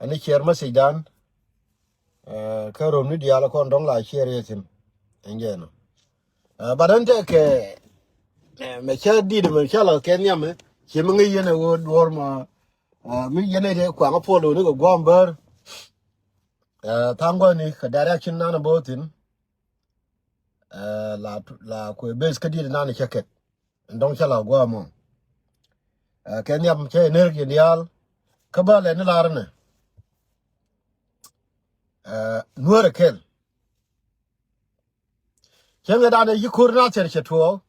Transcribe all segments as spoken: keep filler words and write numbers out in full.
Ɛn i̱ share message dan. Ɛ, kä rom ni diaal kɔn dɔ̱ŋ la share yɛ thi̱n. Ɛn jɛ nɔ. Ɛ, but ɛn tɛkɛ, ɛ, mɛ cä dit mɛ cä la kɛ nhiam, ɛ, ci mi ŋäc yɛn ɛ ɣöö duɔ̱ɔ̱r ma, ɛ, mi yɛn ɛ tɛ kuaŋ puɔl ɣöö ni kɛ gua̱a̱m bär. Ɛ, tha̱a̱ŋ gua̱a̱ni kɛ direction nan ɛ bo̱o̱ thi̱n. Ɛ, la, la kuɛ base kä dit nan ɛ cä kɛt. Ɛn dɔ̱ŋ cä la gua̱a̱m ɔ. Ɛ, kɛ nhiam cä ɛ ner kiɛn diaal. Kä bä lɛ ni lar nɛ. Ɛ, Nuäär ɛ kɛl. Cäŋɛ danɛ ci ko̱r na thɛr cɛ tuɔɔk.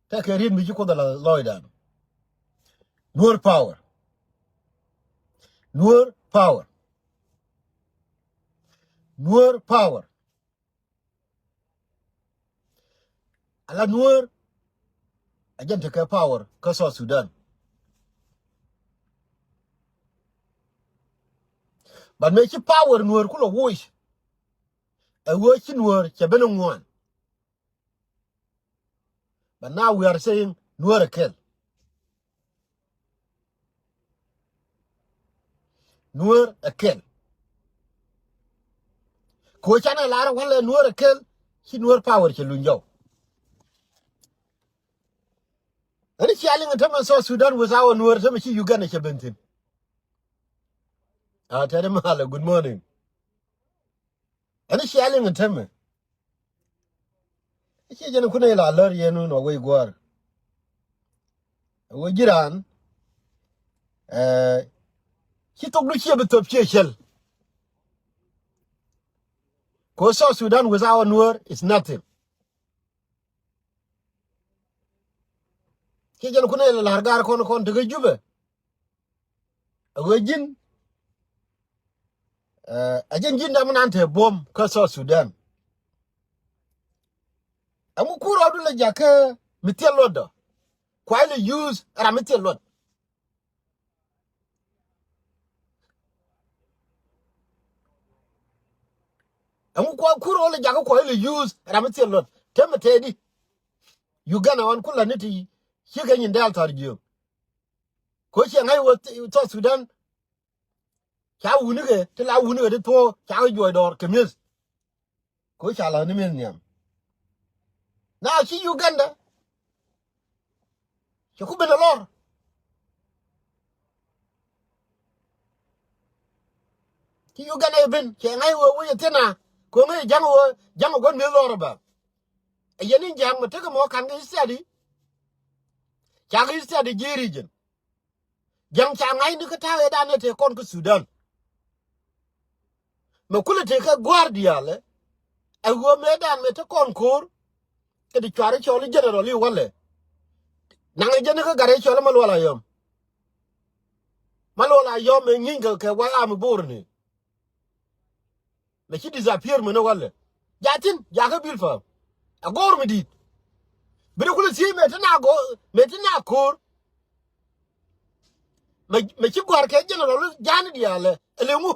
Tɛkɛ riet mi ci Kuoth ala lɔcdan. Nuäär power. Nuäär power. Nuäär power. Ala Nuäär a jɛn tekɛ power kä South Sudan. But mëë ci power Nuäär kulɛ woc, ɛ ɣöö ci Nuäär cɛ ben ŋuan. But now we are saying Nuäär ɛ kɛl. Nuäär ɛ kɛl. Kɛ ɣöö canɛ lar walɛ Nuäär ɛ kɛl, ci Nuäär power cɛ luny jɔw. Ɛn cia liŋ tämɛ South Sudan without Nuäär tämɛ ci Uganda cɛ ben thi̱n. A tɛt malɛ, good morning. Ɛn cia liŋ tämɛ. Ci jɛn kunɛ la lär yɛn wun ɔ wei gua̱a̱r. Wä ji̱ raan, ɛ, ci thok du ciɛ bi thop ciɛ cɛl. Kɛ ɣöö South Sudan without Nuäär is nothing. Ci jɛn kunɛ la la̱r gaar kɔn kɔn tekä Jubɛ. Ɛ ɣöö ji̱n, ɛ, ɛ jɛn ji̱n dam nan te buɔ̱m kä South Sudan. Ɛŋu kur rɔɔdu lɛ jakä mi thil luɔtdɔ? Kuay lɛ use ram mi thil luɔt. Ɛŋu kuay kur rɔɔdu lɛ jakä kuay lɛ use ram mi thil luɔt? Temɛ tɛɛdi. Uganda ɣɔn kulɛ ni ti cikɛ nyin dɛl thar jiök. Kɛ ɣöö ciɛ ŋa̱c wä South Sudan. Ca wunikɛ, ti la wunikɛ ti thuɔ̱ɔ̱, ca kɛ juɔc dɔɔr kɛ mi̱eth. Kɛ ɣöö ca la̱th ni mi̱eth nhiam. Na ci Uganda cɛ ku ben ɛ lɔr. Ci Uganda ɛ ben cɛ ŋa̱c wee wec ɛ thi̱n a. Kɛ ɣöö ŋäc ja̱ŋ wee ja̱ŋ ɛ gua̱n mi̱eth lɔr ɛ bä. Ɛ yɛn in ja̱ŋ mɛ tekɛ mɔ ka̱n kɛ study. Ca kɛ study ji̱ region. Ja̱ŋ ca ŋa̱cni kä ta̱a̱ ëëdan ëë tëë kɔn kä Sudan. Mɛ kulɛ tëë kɛ gua̱a̱r diaal ɛ ɣöö mëëdan mëë te kɔn ko̱o̱r. Kɛ ti cuari cɔl i̱ general i̱ walɛ. Naŋ i̱ jɛn i̱ kä gat i̱ cɔl i̱ Malual Ayɔm. Malual Ayɔm mëë ŋi̱ny kɛ kɛ way army bo̱o̱r ni. Mɛ ci disappear mɛ ni walɛ. Jatin jakä bil fa. A go̱o̱r mi di̱i̱t. Bi ni kulɛ thiec mɛ ti na go̱o̱r mɛ ti na ko̱o̱r. Mɛ, mɛ ci gɔ̱a̱r kɛ general ja̱a̱n diaal ɛ lɛ ŋu.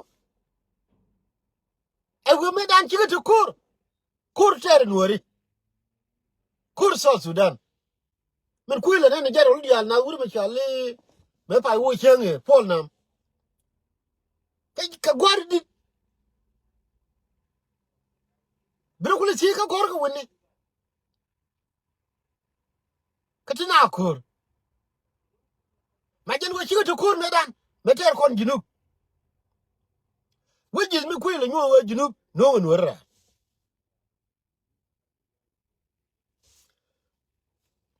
Ɛ wi̱i̱ mëëdan cikɛ ti ko̱o̱r. Ko̱o̱r tɛɛr Nuääri. Ko̱o̱r South Sudan. Min kui̱ lɛ nɛn jɛn rɔl diaal na wur mi cɔal i̱ mɛ pay wä cieŋ i̱ Puɔl Nam. Kɛ, kɛ gua̱a̱r di̱t. Bi rɔ kulɛ thiec kä gɔ̱r kɛ wuni. Kä ti na ko̱o̱r. Ma jɛn wä cikɛ ti ko̱o̱r mëëdan mɛ tɛɛr kɔn Junub. Wä ji̱th mi kui̱ lɛ nyuɔ̱ɔ̱ŋ wä Junub no̱o̱ŋ in wä rɛ̈ɛ̈r.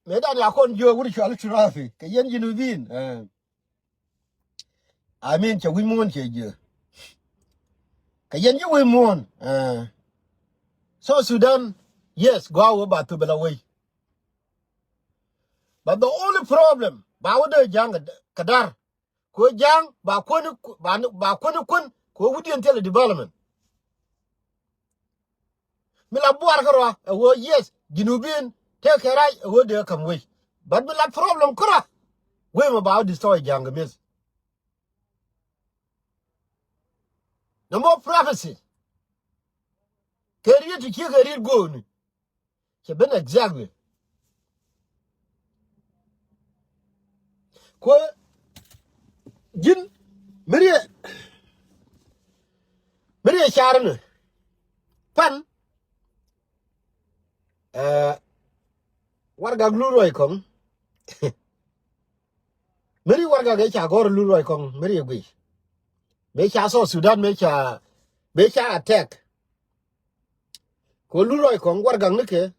Mëëdan ya kɔn jiök wut cual tirathi kɛ yɛn Junubin. Ɛ. I mean cɛ wi̱c muɔ̱ɔ̱n cɛ jiök. Kɛ yɛn ji̱ wi̱c muɔ̱ɔ̱n. Ɛ. South Sudan, yes, gɔaa wä ba thop la wec. But the only problem ba wä dee ja̱ŋ kɛ dar. Kɛ ɣöö ja̱a̱ŋ ba kuäni, ba, ba kuäni kuän kɛ ɣöö wi̱cdiɛn thilɛ development. Mi la buar kärɔa ɛ ɣöö yes, Junubin tekɛ kɛ rac ɛ ɣöö dee käm wec. But mi la problem kärɔa, wec mɛ ba wä destroy ja̱a̱ŋ kɛ mi̱eth. Nɔmɔ prophecy kɛ riet ti ciek kɛ riet go̱o̱ni. Cɛ ben exactly. Kuɛ ji̱n mi riet. Carɛ ni pan, ɛ, warɛgak Lul Ruac Kɔŋ. Meri warɛgak ëë ca gɔ̱r Lul Ruac Kɔŋ, meri ɛ guic. Mëë ca South Sudan, mëë ca, mëë ca attack. Kɛ ɣöö Lul Ruac Kɔŋ warɛgak nikɛ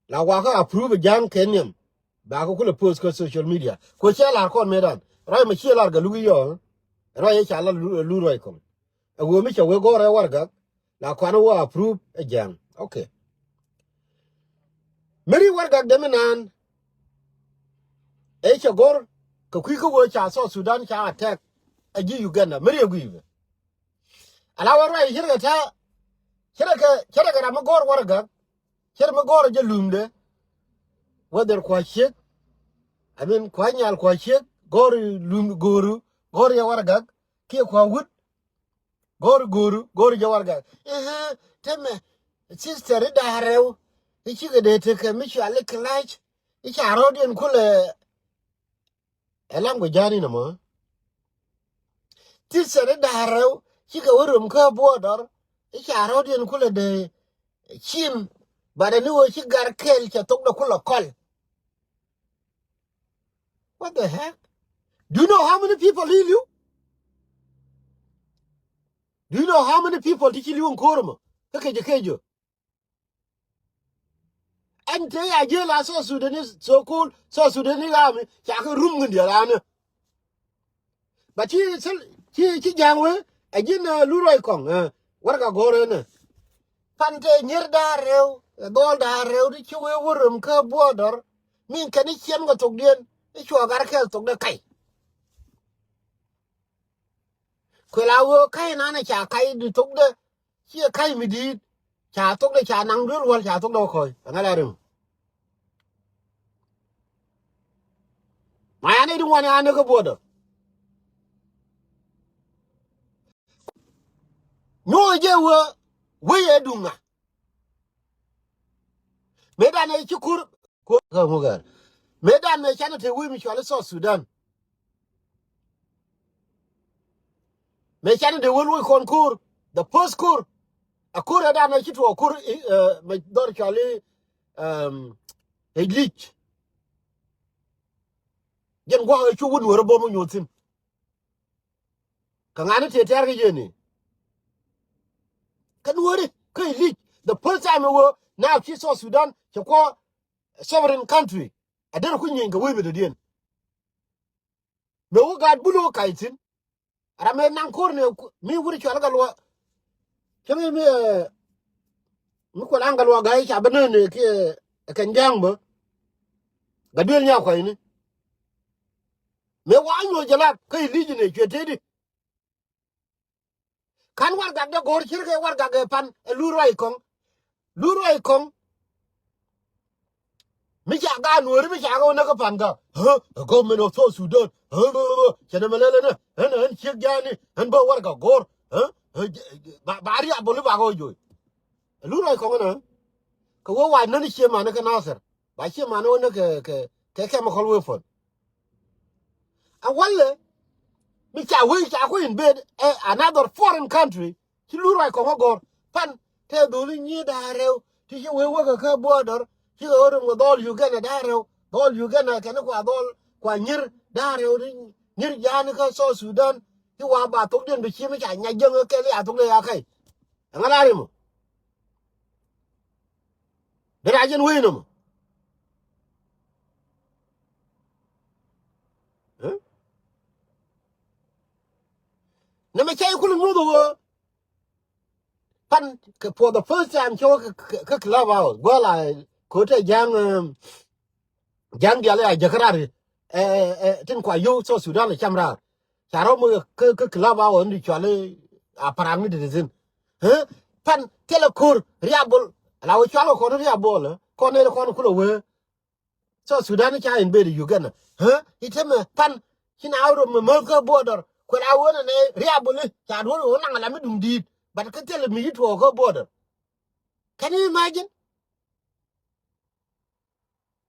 la wakä approve ɛ Ja̱a̱ŋ kɛ nhiam. Bakɛ kulɛ post kä social media. Kɛ ɣöö cɛ lar kɔn mëëdan. Ruac mɛ ciɛ lar Gatluak i̱ yɔ. Ruac ëë ca lar Lul, Lul Ruac Kɔŋ. Ɛ ɣöö mi ca wee gɔ̱r ɛ warɛgak, la kuan wä approve ɛ Ja̱a̱ŋ. Okay. Meri warɛgak dee mi naan ëë cɛ gɔ̱r kɛ kui̱ kä ɣöö ca South Sudan ca attack ɛ ji̱ Uganda. Meri ɛ guic bɛ. Ala wä ruac ce̱tkɛ ta̱a̱, ce̱tkɛ, ce̱tkɛ ram mi gɔ̱r warɛgak, ce̱tkɛ mi gɔ̱r jɛ lumdɛ. Whether Kua̱ Ciek, I mean, Kua̱ Nyal Kua̱ Ciek, gɔ̱r lum, go̱o̱ru, gɔ̱r yɛ warɛgak, kiɛ Kua̱ Wut, gɔ̱r go̱o̱ru, gɔ̱r jɛ warɛgak. I̱, täämɛ, sister i̱ da̱a̱ rɛw, i̱ cikɛ dee tekɛ mi cɔal i̱ clash, i̱ ca rɔ̱diɛn kulɛ, ɛ lam kɛ ja̱a̱n inɔ mɔ. Sister i̱ da̱a̱ rɛw, cikɛ wä röm kä border, i̱ ca rɔ̱diɛn kulɛ dee cim, but ɛn i̱ ɣöö ci gar kɛl cɛ thokdɛ kulɛ kɔl. What the heck? Do you know how many people i̱ li̱w? Do you know how many people ti ci li̱w in ko̱r ɛmɔ? Kä kecä kecä. Ɛn te ya jiël a South Sudanese, so called South Sudanese army, ca kɛ rum ŋin diɛ raan ni. But ci, ci, ci Ja̱a̱ŋ wee, ɛ ji̱n, ɛ, Lul Ruac Kɔŋ, ɛ, warɛgak go̱r ɛn ɛ. Pan te nyier da̱a̱ rɛw, ɛ, dhɔl da̱a̱ rɛw, ti ci wee wä röm kä border. Min kɛn i̱ ciɛn kɛ thokdiɛn, i̱ cuɔ gar kɛl thokdɛ ka̱y. Kuɛ la ɣöö ka̱y nanɛ ca ka̱y di thokdɛ, ciɛ ka̱y mi di̱i̱t, ca thokdɛ, ca naŋ duel wäl, ca thokdɛ wä kɔ̱c. Ɛŋa la rim. Ma yan i̱ di ŋuan yan i̱ kä border. Nyuɔ jɛ wee, wee yɛ duŋ ŋa. Mëëdan ɛ ci kur, kur kä ŋukä. Mëëdan mëë canɛ te wee mi cɔal i̱ South Sudan. Mëë canɛ te wee luɔc kɔn kur. The first kur. A kur ɛ dan ɛ ci tuɔɔk kur, ɛ, mɛ dhɔr cɔal i̱, um, i̱ lic. Jɛn gua̱a̱k ɛ cu wun wärä bom mi nyuɔ̱th thi̱n. Kä ŋa̱ni tëë tɛ̈r kä yeni. Kä nuɔ̱ɔ̱ri kä i̱ lic. The first time ɛ wee now ci South Sudan cɛ kuɔ sovereign country. A derɛ ku nyieny kɛ wee mi dɔ̱diɛn. Mëë wä gaat bul wä ka̱c thi̱n. Ram mëë naŋ ko̱r ni mi wuri cɔal Gatluak. Cä mi, mi, ɛ, mi kuɛ laŋ Gatluak ga̱a̱c ca bi nööni kiɛ, ɛ, kɛn Ja̱a̱ŋ bä. Gat duël nya kua̱cni. Mëë wa nyuɔ̱th jɛ lak kä i̱ li̱c ni cuɛ tëëdi. Ka̱n warɛgak dee go̱o̱r ce̱tkɛ warɛgak ɛ pan ɛ Lul Ruac Kɔŋ. Lul Ruac Kɔŋ. Mi ca gaat nuɔ̱ɔ̱ri mi ca kɛ wä näk kä pan kä. Ɣä, ɛ government of South Sudan. Ɣä, ɣä, ɣä, ɣä. Cɛ nɛmɛ lɛl ɛnɛ. Ɣän, ɣän ciek ja̱a̱ni. Ɣän bä warɛgak go̱o̱r. Ɣä, ɣä, jɛ, jɛ, ba, ba riabol i̱ ba kɛ wä joc. Ɛ Lul Ruac Kɔŋ ɛnɛ. Kɛ wä wac nän i̱ cie mani kä Nasir. Ba cie mani wä näk kɛ, kɛ, kɛ chemical weapon. A walɛ mi ca wee ca ku in bed, ɛ, another foreign country. Ci Lul Ruac Kɔŋ ɛ gɔ̱r pan te dholi nyier da̱a̱ rɛw ti ci wee wäkä kä border. Ci kɛ ɣöö rim kɛ dhɔl Uganda da̱a̱ rɛw, dhɔl Uganda kɛn kua dhɔl kua nyier da̱a̱ rɛw ti nyier ja̱a̱ni kä South Sudan. Ci wa ba thokdiɛn bi ci mi ca nyac jäŋ ɛ kɛl ya thokdiɛn ya ka̱y. Ɛŋa la rimɔ. Bi rac jɛn wee nɔmɔ. Ɛ? Nɛmɛ cɛ kulɛ nyuɔth ɣöö pan kɛ for the first time cɛ wä kä, kä, kä Clubhouse. Gua̱l a ko̱tɛ Ja̱a̱ŋ, um, Ja̱a̱ŋ diaal a jäkä raar. Ɛ, ɛ, ɛ, tin kua yio̱w South Sudan a cam raar. Ca rɔ mi kä, kä Clubhouse ni cuali a parak ni ti ti thin. Ɛ? Pan thilɛ ko̱r riabol. La wä cual kɔn riabol, ɛ? Kɔn ni kɔn kulɛ wee. South Sudan ca in bed Uganda. Ɛ? I̱ temɛ pan ci na wä rɔ mi mäth kä border. Kuɛ la wä nɛ nɛ riabol i̱ ca duɔl wä naŋ la mi duŋ di̱i̱t. But kä thilɛ mi ci tuɔɔk kä border. Can you imagine?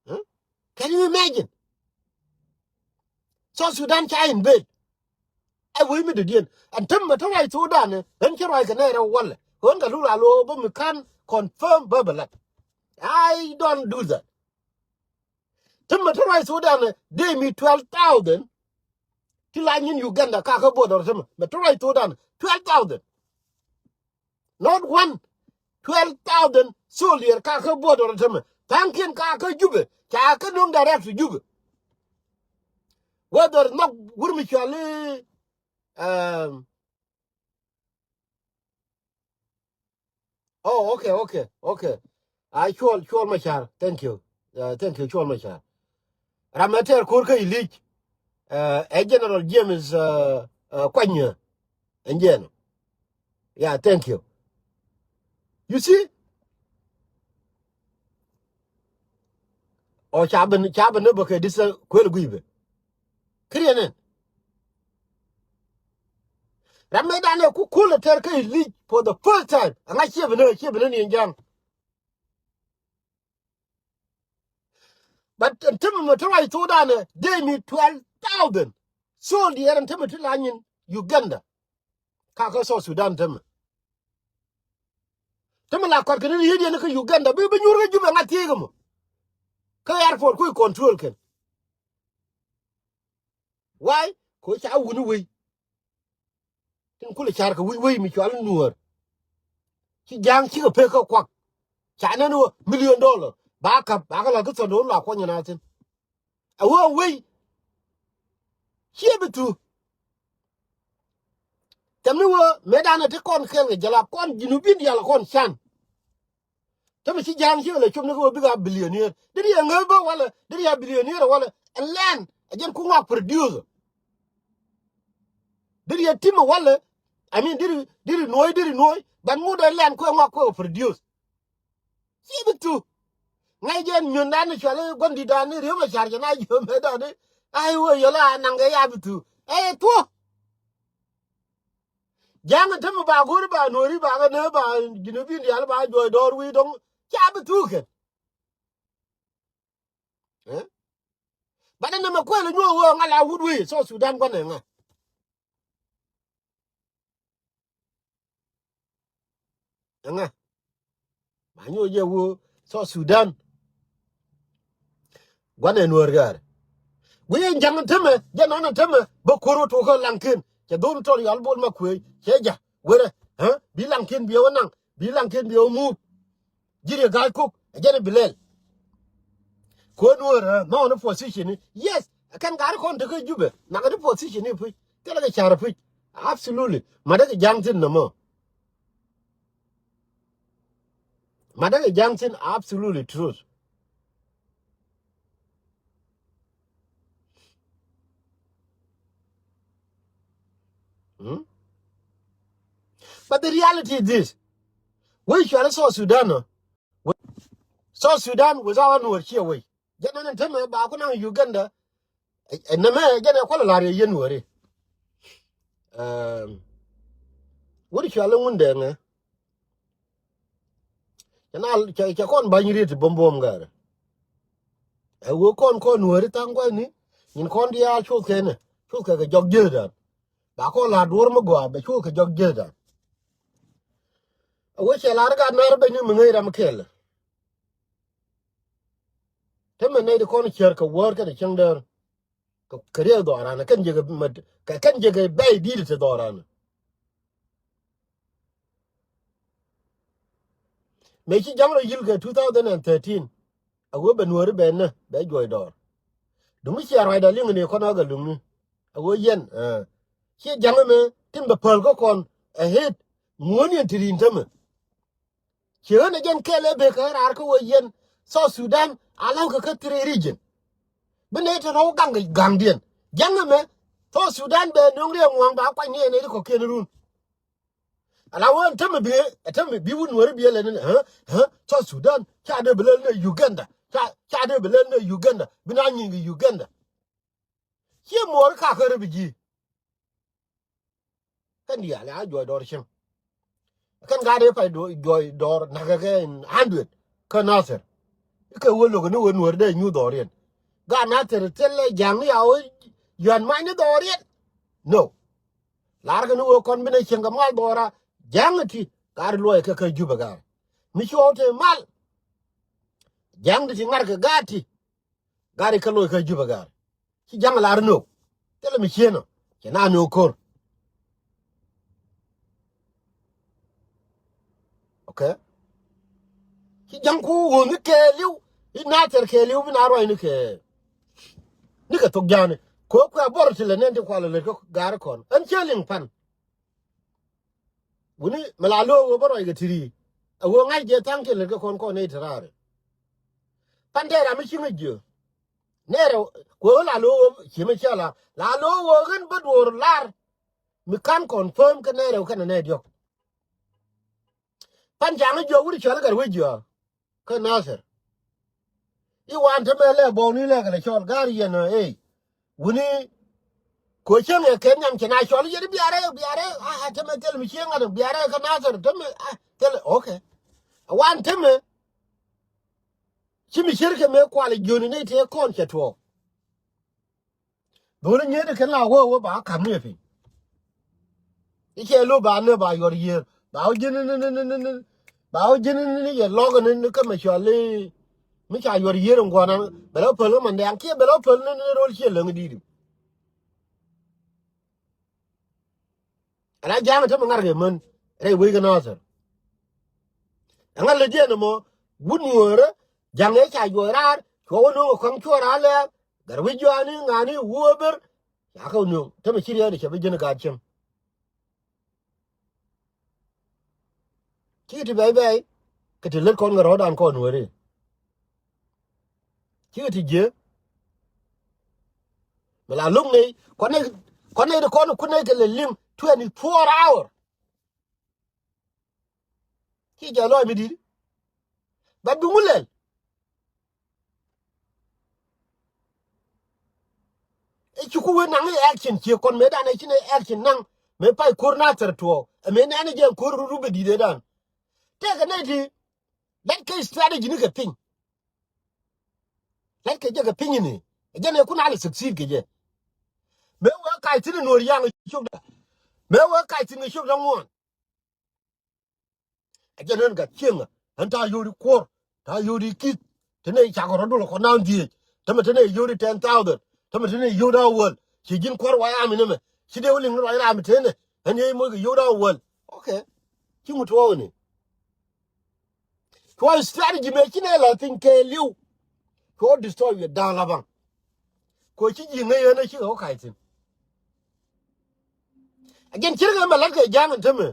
Huh? Can you imagine? South Sudan ca in bed. Ɛ wec mi dɔ̱diɛn. Ɛn täämɛ te ruac Sudan ɛ, ɣän cä ruac kɛ nɛy rɛw walɛ. Ɣän kɛ lul a lo̱o̱ bä mi ka̱n confirm bä bɛ lat. I don't do that. Täämɛ te ruac Sudan ɛ, dee mi twelve thousand. Ti la nyin Uganda ka kä border täämɛ. Mɛ te ruac Sudan ɛ, twelve thousand. Not one. Twelve thousand soldier ka kä border täämɛ. Tha̱a̱ŋkiɛn ka kä Jubɛ. Ca kä nöŋ direct to Jubɛ. Whether nhɔk wur mi cɔal i̱, um, oh, okay, okay, okay. Ai, Cuɔl, Cuɔl Macar. Thank you. Uh, thank you, Cuɔl Macar. Ram ɛ tɛɛr ko̱r kä Ilic. Uh, ɛ General James, uh, uh, Kuanyɛ. Ɛn jɛn. Yeah, thank you. You see? Ɔ ca ben, ca ben ni bä kɛ dis kuel gui̱ bɛ. Kiriɛn ɛn. Ram mɛ danɛ ku kul ɛ tɛr kä Ilic for the first time. Ɛŋa ciɛ ben ni, ciɛ ben ni ɛn ja̱ŋ. But ɛn täämɛ mɛ te ruac Sudan ɛ, dee mi twelve thousand soldier ɛn täämɛ ti la nyin Uganda. Ka kä South Sudan täämɛ. Täämɛ la kɔt kɛ ni yet yɛn kä Uganda. Bi, bi nyuur kä Jubɛ ŋa thiee kɛ mɔ. Kä airport kui̱ control kɛn. Why? Kɛ ca wuni wei. Tin kulɛ car kɛ wi̱c wei mi cɔal Nuäär. Ci ja̱a̱ŋ cikɛ pek kä kuak. Ca nɛn wä million dollar. Ba kap, ba kɛ la kä thɔn do̱r la kuɔnyɛ na thin. A wä wei. Ciɛ bi thu. Tɛm ni wä mëë danɛ ti kɔn kɛl kɛ jɛ la kɔn Junubin diaal kɔn can. Täämɛ ci ja̱a̱ŋ cikɛ lɛ cop ni kä wä bikɛ a billionaire. Deri yɛ ŋäth bä walɛ, deri yɛ billionaire walɛ. Ɛn land ɛ jɛn ku ŋɔak produce. Deri yɛ timɛ walɛ. I mean, deri, deri nuɔ̱ɔ̱c, deri nuɔ̱ɔ̱c. But ŋut ɛ land kuɛ ŋɔak kuɛ produce. Ci bi thu. Ŋa̱c jɛn miön dan ni cuali gua̱n di̱t dan ni Riek Machar jɛ na jiö mɛ dan ni. Ai wee yɔl a naŋ kɛ ya bi thu. Ɛ thuɔ. Ja̱a̱ŋ in täämɛ ba go̱o̱ri ba nuɔ̱ɔ̱ri ba kɛ nääk ba Junubin diaal ba juɔc dɔɔr wi̱i̱ dɔ̱ŋ. Ca bi thuuk kɛn. Ɛ? Bat ɛn nɛmɛ kuɛl inyuɔ̱ɔ̱k ɣöö ŋa̱l a wut wei South Sudan gua̱n ɛ ŋa̱. Ɛ ŋa̱. Ma nyuɔ̱ɔ̱k jɛ ɣöö South Sudan. Gua̱n ɛ nuäär gäär. Guiy ɛn ja̱ŋ täämɛ, jɛ nɔn täämɛ, bä kuäär wä tuɔkä Laŋkiɛn. Cɛ dhon tɔr yɔal bol ma kuëë, cɛ ja̱. Werɛ, ɛ? Bi Laŋkiɛn bi ɛ wä naŋ, bi Laŋkiɛn bi ɛ wä muut. Ji̱ Riek Ga̱a̱c Kok, ɛ jɛn ɛ bi lɛl. Kuäär nuäär, ɛ? Nɔn ɛ position ni. Yes, ɛ kɛn ga̱a̱r kɔn tekä Jubɛ. Nak ɛ ti position ni puc. Thilɛ kɛ ca̱r puc. Absolutely. Mat dee kɛ ja̱ŋ thi̱n nɔmɔ. Mat dee kɛ ja̱ŋ thi̱n absolutely truth. Hmm? But the reality is this. Wei cuali South Sudan nɔ. South Sudan without nuɔr ciɛ wei. Jɛn ɛn täämɛ ba ku naŋ Uganda. Ɛ, ɛ, nɛmɛ jɛn ɛ kual lar yɛ yɛn wääri. Ɛm, wut cuali Ŋundɛŋɛ. Cɛ na, cɛ, cɛ kɔn ba̱ny riet ti buɔ̱m buɔ̱m gɛr. Ɛ wee kɔn kɔn wääri tha̱a̱ŋ kua̱ni. Nyin kɔn diaal cuth kɛnɛ. Cuth kɛ kɛ jɔk jiäthdan. Ba kɔn la duɔ̱ɔ̱r mi gɔaa bɛ cuth kɛ jɔk jiäthdan. Ɛ wee cɛ lar gat nar bɛny ni mi ŋäc ram kɛl. Te mɛ nɛy ti kɔn ciär kɛ wäär kɛnɛ cäŋ däär. Kɛ, kɛ riɛk dhɔran kɛn jɛ kɛ mät, kɛ kɛn jɛ kɛ bɛy di̱t ti dhɔran. Mëë ci ja̱ŋ rɔ yi̱l kɛ two thousand and thirteen. A wee bɛ nuääri bɛ nä, bɛ juɔc dɔɔr. Duŋ mi cia ruacda liŋ ni kɔn a kɛ luŋni. A wee yɛn, ɛ. Ci ja̱ŋ mɛ, tin bɛ päl kä kɔn, ɛ het, ŋuɔ̱n yɛn ti ri̱n tämɛ. Ci ɣän ɛ jɛn kɛl ɛ bek kɛ raar kä wä yɛn South Sudan a la̱w kɛ kä three region. Bi nɛy te rɔw gaŋ, gaŋdiɛn. Ja̱ŋ ɛmɛ South Sudan bɛ no̱ŋ riɛk ŋua̱a̱ŋ ba kuany ni ɛ nɛy ti kɔ̱kiɛn run. Ala wä ɛn tämɛ bi, ɛ tämɛ bi wun nuɔ̱ri bi ɛ lɛ ni, ɛ, ɛ, South Sudan ca dee bi lɛl ni Uganda. Ca, ca dee bi lɛl ni Uganda. Bi na nyiŋ kɛ Uganda. Ciɛ muɔɔr kakä rɛ bi ji̱. Kɛn diaal a juɔc dɔɔr cieŋ. Kɛn gaat ëë pay juɔc dɔɔr nakä kɛ in hundred kä Nathir. Ikɛ wä lo̱k ni wä nuäär dee nyuth dhɔriɛn. Gaat Nathir thilɛ ja̱ŋ ni a wä yuan mac ni dhɔriɛn. No. Lar kɛ ni wee kɔn bi nɛ cieŋ kɛ mal dhɔra. Ja̱ŋ ti gat luɔy kɛ kä Jubɛ gat. Mi ci ɣɔw te mal. Ja̱ŋ ti ti ŋar kɛ gat ti. Gat ikä lo̱c kä Jubɛ gat. Ci ja̱ŋ lar inok. Thilɛ mi cieen ɔ. Cɛ na inok ko̱r. Okay. Ci ja̱ŋ ku wun ni kɛɛliw. I Nathɛr kɛɛliw bi na ruac ni kɛ. Ni kɛ thok ja̱a̱ni. Ko kuɛ bɔr ti lɛ nɛn ti kual lɛ kä gat kɔn. Ɛn ciɛ liŋ pan. Wuni mi la lo̱o̱k ɣöö bä ruac kɛ ti̱ri. Ɛ ɣöö ŋa̱c jɛ tha̱a̱ŋ tiɛn lät kɛ kɔn kɔn nɛy te raari. Pan tɛɛr ram mi ci ŋäc jiö. Nɛɛrɛ kuɛ ɣöö la lo̱o̱k ɣöö ci mi cä la. La lo̱o̱k ɣöö ɣän bä duɔ̱ɔ̱r lar. Mi ka̱n confirm kä nɛɛrɛ kɛnɛ nɛy diɔ̱k. Pan ca ŋäc jiö wut cɔal i̱ gat wec jiö. Kä Nathɛr. I̱ wan te mɛ lɛ bɔɔni lɛ kɛ lɛ cɔl gar yɛn ɛ ey. Wuni. Ko cäŋ ɛ kɛn nyam cɛ na cɔl yɛn biarɛ biarɛ a te mɛ thil mi cieŋ ŋa̱t biarɛ kä Nathɛr te mɛ a thil okay. Wan te mɛ. Ci mi cir kɛ mɛ kual jiöni ni te kɔn cɛ tuɔɔk. Dholi nyieet kɛn la wee wee ba kam ni piny. I̱ cɛ lo ba ne ba yuɔr yiër ba wä ji̱n ni ni ni ni ni. Ba wä ji̱n ni ni ni yɛ lɔk ni ni kä mɛ cuali. Mi ca yuɔr yiër in guɔna bɛ lɔ päl kä mandɛɛŋ kiɛ bɛ lɔ päl ni ni rol ciɛ läŋ di̱i̱t. Ɛn a ja̱a̱ŋ ɛ tämɛ ŋa̱rkɛ män rɛy wec kä Nathɛr. Ɛŋa lät yɛn ɛmɔ wut nuɔ̱ɔ̱rä ja̱ŋ ɛ ca juɔc raar cuɔ wä no̱o̱ŋ ɛ kɔ̱ŋ cuɔ̱ɔ̱r a lɛɛk. Gat wi̱c juaani ŋa̱a̱ni wuɔ̱ɔ̱p ber. Ca kɛ wä no̱o̱ŋ tämɛ ci riɛɛt ɛ cɛ bi ji̱n ɛ gaat cieŋ. Cikɛ ti bɛy bɛy kɛ ti lät kɔn kɛ rɔ̱dan kɔn weri. Cikɛ ti jiɛ. Mi la lo̱k nɛy kɔn nɛy kɔn nɛy ti kɔn kun nɛy kɛ lɛ liŋ twenty four hour. Ci jɛ lɔc mi di̱t. But bi ŋu lɛl. Ɛ ci ku wen naŋ i̱ action ciɛ kɔn mëë dan ɛ ci nɛ action naŋ mëë pay ko̱r na thɛr tuɔɔk ɛ mëë nɛn ɛ jɛ ko̱r rut rut bɛ di̱t ɛ dan. Tɛkɛ nɛy ti. Latkɛ strategy ni kɛ piny. Latkɛ jɛ kɛ piny ni ɛ jɛ nɛ kun alɛ succeed kɛ jɛ. Mëë wee kac thin ɛ nuɔr yaŋ cop da. Mëë wee kac thin kɛ cop da ŋuɔn. Ɛ jɛn ɣän gat cieŋä ɣän ta̱a̱ yio̱w di kuɔr ta̱a̱ yio̱w di kith. Te nɛy cakɔ rɔ̱ dul kɔ naaŋ dhieec tämɛ te nɛy yio̱w di ten thousand tämɛ te nɛy yio̱w da̱a̱ wäl. Ci ji̱n kuɔr wa ram inɛmɛ ci dee wä liŋ ni ruac ram itenɛ ɣän yee moc kɛ yio̱w da̱a̱ wäl. Okay. Ci ŋut tuɔɔk ni. Cuɔ strategy mëë ci nɛy la thi̱n kɛɛliw. Cuɔ destroy wiɛ da̱a̱ la baŋ. Ko ci ji̱ ŋäc ɣän a cikɛ wä kac thi̱n. A jɛn cirkɛ mɛ la̱t kɛ ja̱a̱ŋ in tämɛ.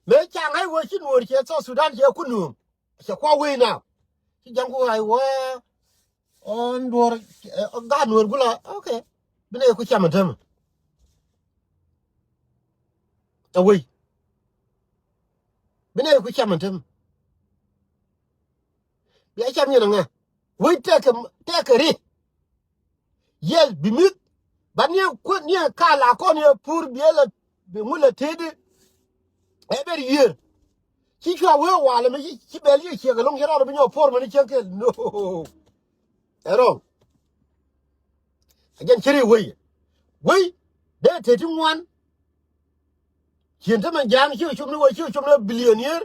Mëë ca ŋa̱c wee ci nuɔ̱ɔ̱r cɛ South Sudan cɛ ku nuɔ̱ɔ̱m. Cɛ kua̱ wee na ci ja̱ŋ ku ɣa̱c wee. Ɣɔn duɔ̱ɔ̱r gaat nuɔ̱ɔ̱r gula okay. Bi nɛ ku cam in tämɛ. Ɛ wee. Bi nɛ ku cam in tämɛ. Bia cam yɛn aŋa wec tɛkɛ tɛkɛ ri. Yes bi mi̱th. Ba niɛ kuet niɛ ka la kɔn yɛ pur biɛ la bi ŋu la teti. Ɛ ber yiër. Ci cua wee walɛ mi ci bɛl yi ciek ɛlɔŋ ci rɔɔd bi nyɔ por mɛni cieŋ kɛl no. Ɛ rɔŋ. A jɛn ciri wei wei dee teti ŋuan. Cien tämɛ ja̱a̱ŋ ci cop ni wä ci cop ni billion year.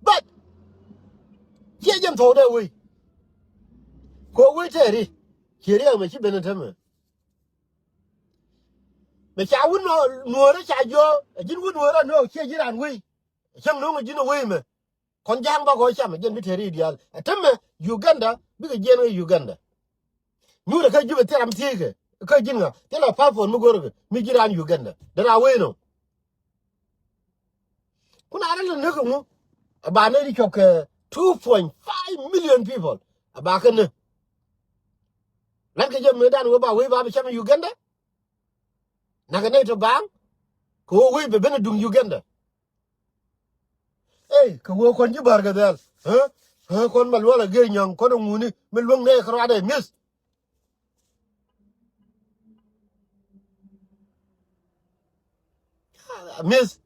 But ciɛ jɛn thɔw dee wei. Ko wei tɛɛri ciɛ riɛk mɛ ci ben tämɛ. Mɛ ca wun nuɔɔrä ca jiɔ a ji̱n wun nuɔɔrä nɔɔk ciɛ ji̱ raan wei. Cäŋ no̱o̱ŋ a ji̱n a wei mɛ. Kɔn ja̱a̱ŋ ba kɔ cam a jiɛn bi teri diaal a tämɛ Uganda bikɛ jiɛn kä Uganda. Nyuurɛ kä Jubɛ thil ram thiec kɛ kä ji̱n ŋa thil a passport mi go̱rkɛ mi ji̱ raan Uganda dee raa wee nɔ. Kun a rɛ lɛ näk ŋu a ba nɛ di cɔk kɛ two point five million people a ba kä nä. Lat kɛ jɛ mëë dan wee ba wee ba bi cam Uganda. Nakɛ nɛ tɔ baaŋ kɛ wee wee bɛ ben a duŋ Uganda. Ey kɛ wee kɔn ji̱ bär kɛ dhɛl. Ɣä kɔn ma luɔl a gee nyaŋ kɔn a ŋuni mi luäŋ nɛ kɛ ruadɛ mi̱eth. Mi̱eth.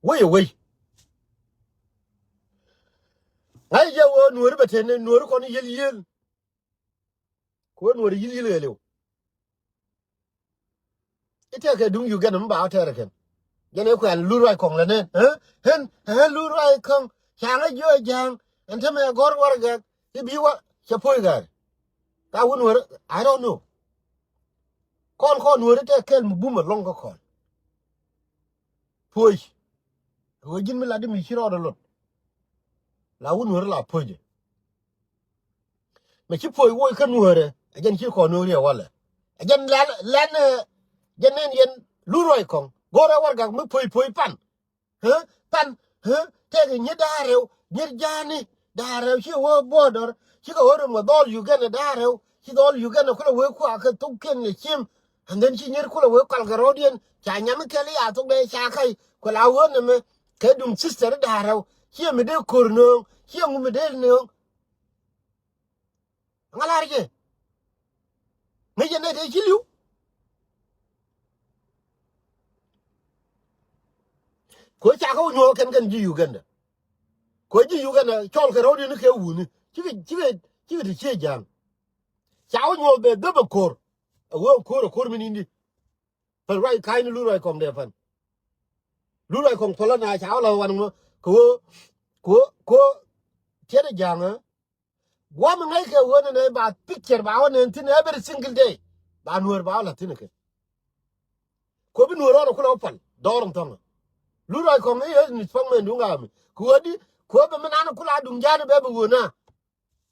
Wei a wei. Ŋa̱c jɛ wee nuɔ̱ɔ̱ri bɛ teni nuɔ̱ɔ̱ri kɔn yiel yiel. Kɛ wee nuɔ̱ɔ̱ri yiel yiel ɣɛliw. I̱ tɛkɛ duŋ Uganda mi ba wä tɛɛrɛ kɛn. Jɛn ɛ kuɛn Lur Ruac Kɔŋ lɛ nɛn. Ɛ? Ɣän, ɛ Lur Ruac Kɔŋ. Caŋä jiö ja̱a̱ŋ. Ɛn tämɛ gɔ̱r warɛgak. I̱ bi wä. Cɛ puɔ̱c gäär. Ka wä Nuäärä, I don't know. Kɔn kɔn Nuäärä tɛk kɛl mi bum ɛlɔ̱ŋ kä kɔn. Puɔ̱c. Ɣöö ji̱n mi latdi mi ci rɔɔdɛ lot. La wä Nuäärä la puɔ̱cɛ. Mɛ ci puɔ̱c woc kä Nuäärä. Ɛ jɛn ci kɔn Nuäärä walɛ. Ɛ jɛn lɛn, lɛn, ɛ, jɛn nɛn yɛn Lur Ruac Kɔŋ. Go̱rɛ warɛgak mi puɔ̱c puɔ̱c pan. Hä? Pan, hä? Tɛkɛ nyi da̱a̱ rɛw, nyi ja̱a̱ni, da̱a̱ rɛw ci wä border, cikɛ wä rom kɛ dhɔl Uganda da̱a̱ rɛw, ci dhɔl Uganda kulɛ wee kuakä thok kiɛn kɛ cim, and then ci nyi kulɛ wee kɔl kɛ rɔ̱diɛn, ca nyam kɛl i̱ a thok dee ca kac, kuɛ la wä nɛmɛ, kɛ duŋ sister da̱a̱ rɛw, ci mi dee ko̱r nööŋ, ci ŋu mi dee nööŋ. Ŋa lar jɛ. Ŋäc jɛ nɛy tëë ci li̱w. Kɛ ɣöö ca kɛ wä nyuɔ̱ɔ̱k kɛn kɛn ji̱ Uganda. Kɛ ɣöö ji̱ Uganda cɔl kɛ rɔ̱diɛn kɛ wuni. Cikɛ, cikɛ, cikɛ ti cië ja̱a̱ŋ. Ca wä nyuɔ̱ɔ̱k bɛ dhäp ɛ ko̱r. Ɛ ɣöö ɛ ko̱r ɛ ko̱r mi ni̱n di. Pɛn ruac ka̱ny ni Lur Ruac Kɔŋ dee pɛn. Lur Ruac Kɔŋ pälä na ca wä la wan ŋɔ. Kɛ ɣöö, kɛ ɣöö, kɛ ɣöö tiɛt ɛ ja̱a̱ŋ ɛ. Guam ŋäc kɛ wen nɛ ba picture ba wä nɛn thi̱n every single day. Ba Nuäär ba wä la̱th thi̱n kɛ. Kuɔ bi Nuäär rɔɔdɛ kulɛ wä pal dɔɔr in thɔŋä. Lur Ruac Kɔŋ i̱ ɛ ni thɔŋ mɛn duŋ ami. Kuɔ di, kuɔ bɛ mi nan kula duŋ ja̱a̱n bɛ bi wen na.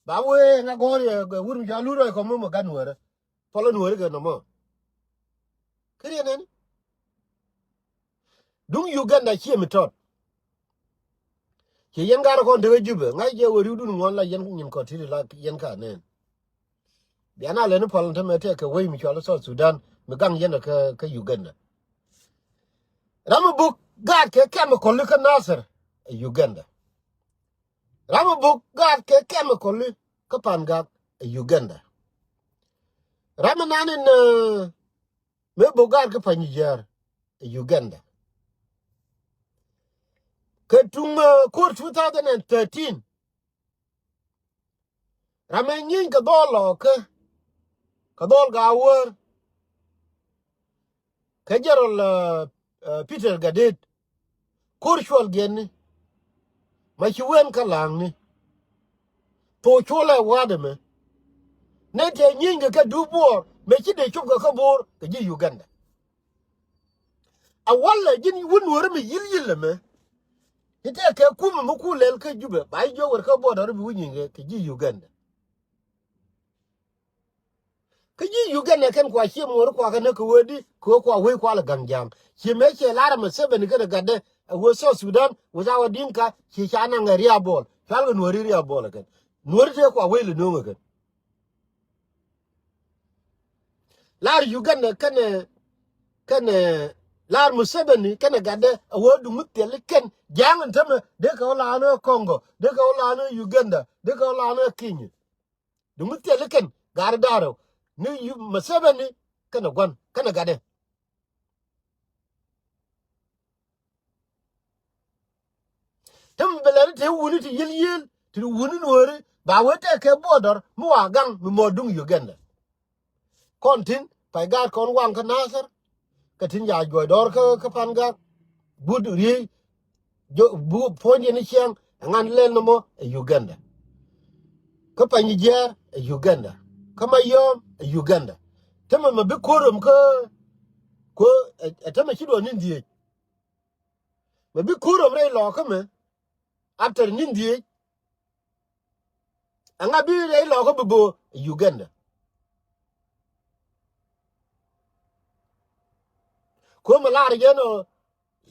Ba wee ŋa gɔ̱r yɛ wur mi ca Lur Ruac Kɔŋ mi mɔ gat Nuäärä. Pal Nuäärä kɛ nɔmɔ. Kä riɛn nɛn. Duŋ Uganda ciɛ mi tɔt. Ci yɛn gat kɔn tekɛ Jubɛ ŋa̱c jɛ wä riwdun ŋuɔ̱n la yɛn nyin kɔn ti̱ti̱ la yɛn ka nɛn. Bia na lɛni pal tämɛ tɛk kɛ wec mi cual South Sudan mi gaŋ yɛn kä, kä Uganda. Ram mi buk gaat kɛ chemical kä Nasir ɛ Uganda. Ram mi buk gaat kɛ chemical kä Pangak ɛ Uganda. Ram mi nan in, eh, mëë bok gaat kä Panyijiar ɛ Uganda. Kɛ tuŋ, eh, ko̱r two thousand and thirteen. Ram ɛ nyieeny kɛ dhɔl lɔɔkä, kɛ dhɔl Gawär, kɛ Jɛrɔl, eh, eh, Peter Gatdet. Ko̱r cuɔl giɛn ni. Ma ci wen kä la̱a̱ŋni. Thok cuɔl ɛ wa̱a̱dɛ mɛ. Nɛn tɛ nyieeny kɛ kɛ dup Buɔɔr mɛ ci dee cop kɛ kä Bo̱o̱r kɛ ji̱ Uganda. A walɛ ji̱n wun Nuäärä mi yil yil ɛmɛ. Ci tɛ kɛ kumɛ mi ku lɛl kä Jubɛ ba ji̱ jiök wër kä border bi wä nyieeny kɛ, kɛ ji̱ Uganda. Kä ji̱ Uganda kɛn kua cie muɔɔri kua kɛ näk kɛ wee di kɛ wee kua wee kua lɛ gaŋ ja̱a̱ŋ. Ci mëë ciɛ lar ɛ Museveni kɛnɛ gatdɛ ɛ wee South Sudan without Dinka ci ca naŋ ɛ Ria Bol. Cual kɛ Nuäri Ria Bol ɛ kɛn. Nuäri tëë kua wee lɛ nööŋ ɛ kɛn. Lar Uganda kɛnɛ, kɛnɛ lar Museveni kɛnɛ gatdɛ ɛ wee duŋ mi thil kɛn ja̱a̱ŋ in tämɛ dee kɛ wä lar ni Congo, dee kɛ wä lar ni Uganda, dee kɛ wä lar ni Kenya. Duŋ mi thil kɛn gari da̱rɛ ni yu Museveni kɛnɛ gua̱n kɛnɛ gatdɛ. Ti mi bɛ lɛri ti wuni ti yiel yiel ti wuni Nuäri ba wee tɛk kɛ border mi wa gaŋ mi mɔ duŋ Uganda. Kɔn tin pay gaat kɔn waŋ kä Nasir. Kä tin ca juɔc dɔɔr kä, kä Pangak. But riey, jo, bu, puɔ̱nydiɛn ni ciɛŋ, ɛŋan lɛl nɔmɔ ɛ Uganda. Kä Panyijiar ɛ Uganda. Kä Mayom ɛ Uganda. Tämɛ mɛ bi ko̱r röm kä, ko̱, ɛ, ɛ tämɛ ci duɔn ni̱n dhieec. Mɛ bi ko̱r röm rɛy lɔɔkä mɛ, after ni̱n dhieec. Ɛŋa bi rɛy lɔɔkä bi bo̱o̱ ɛ Uganda. Ko̱mɛ lar yɛn ɔ,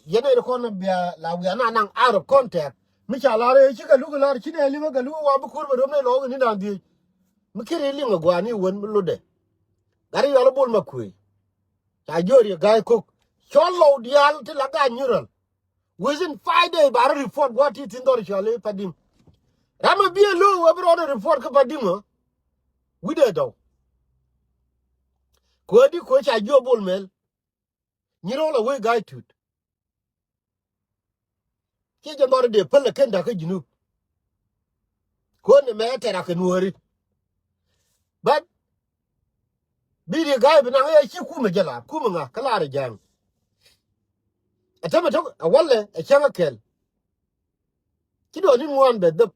yɛn ɛ kɔn bia la wiaa na naŋ out of contact. Mi ca lar ɛ cikɛ luk lar ci nɛ liŋä kɛ luk wa bi ko̱r bɛ röm rɛy lɔɔkä ni da̱ŋ dhieec. Mi kiri liŋä gua̱a̱ni wen mi lotdɛ. Gat ri yɔl bol ma kuëë. Ca jiöör yɛ ga̱a̱c ko̱k. Cɔl lɔw diaal ti la ga̱a̱c nyural. Within five days ba rɔ report gua̱a̱th ti thi̱n dhɔr cɔal i̱ Padim. Ram mi bi ɛ lo̱o̱ wee bi rɔɔdɛ report kä Padim ɔ. Wi̱cdɛ dɔw. Kuäär di kuäär ca jiök Bol Mel. Nyi rɔl a wee Ga̱a̱c Tut. Ciɛ jɛ dhɔr dee päl ɛ ken da̱k kä Junub. Kuäär ni mɛ tɛr a kɛ Nuääri. But Bi Riek Gai bi naŋ ɛ ci kumɛ jɛ lar, kumɛ ŋa kä lar ɛ ja̱a̱ŋ. Ɛ tämɛ tɔk ɛ walɛ ɛ cäŋ ɛ kɛl. Ci duɔ̱ɔ̱r ni ŋuan bɛ dhäp.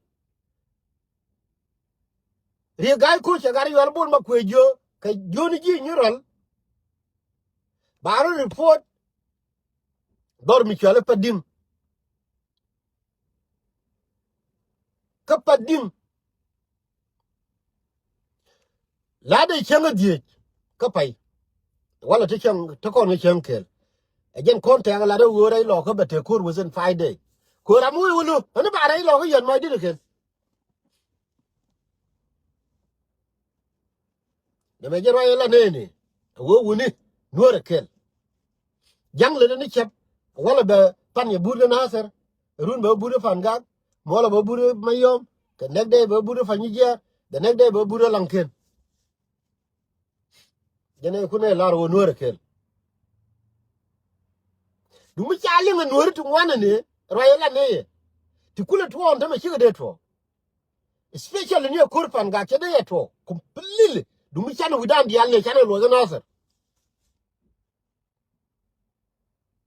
Riek Gai Kok cɛ gat Yual Bol Makuei jiö kɛ jiöni ji̱ Nyirɔl. Ba rɔ report dhɔr mi cuali Padiŋ. Kä Padiŋ. Lat ɛ cäŋ ɛ dhieec kä pay. Walɛ ti cäŋ ti kɔn ɛ cäŋ kɛl. Ɛ jɛn kɔn tɛ̈k lat ɛ ɣöö rɛy lɔkä bɛ te ko̱r within five day. Ko̱r ram wee wulu ɛn ba rɛy lɔkä yɛn mac dit ɛ kɛl. Dee mɛ jɛ ruac ɛ la nɛɛni ɛ ɣöö wuni Nuäär ɛ kɛl. Ja̱ŋ lät ni cɛp walɛ bɛ pan yɛ but kä Nathir. Run bɛ but kä Pan Gak. Mɔlɛ bɛ but kä Mayɔm. Kɛ next day bɛ but kä Panyijiar. The next day bɛ but kä Laŋken. Jɛn ɛ kun ɛ lar ɣöö Nuäär ɛ kɛl. Duŋ mi ca liŋ ɛ Nuäär ti ŋuan ɛ ni ruac ɛ la nɛy ɛ. Ti kulɛ tuɔɔk ɛn tämɛ cikɛ dee tuɔɔk. Especially ni ɛ ko̱r Pan Gak cɛ dee yɛ tuɔɔk completely. Duŋ mi canɛ wi̱dan diaal ni canɛ luɔc kä Nathir.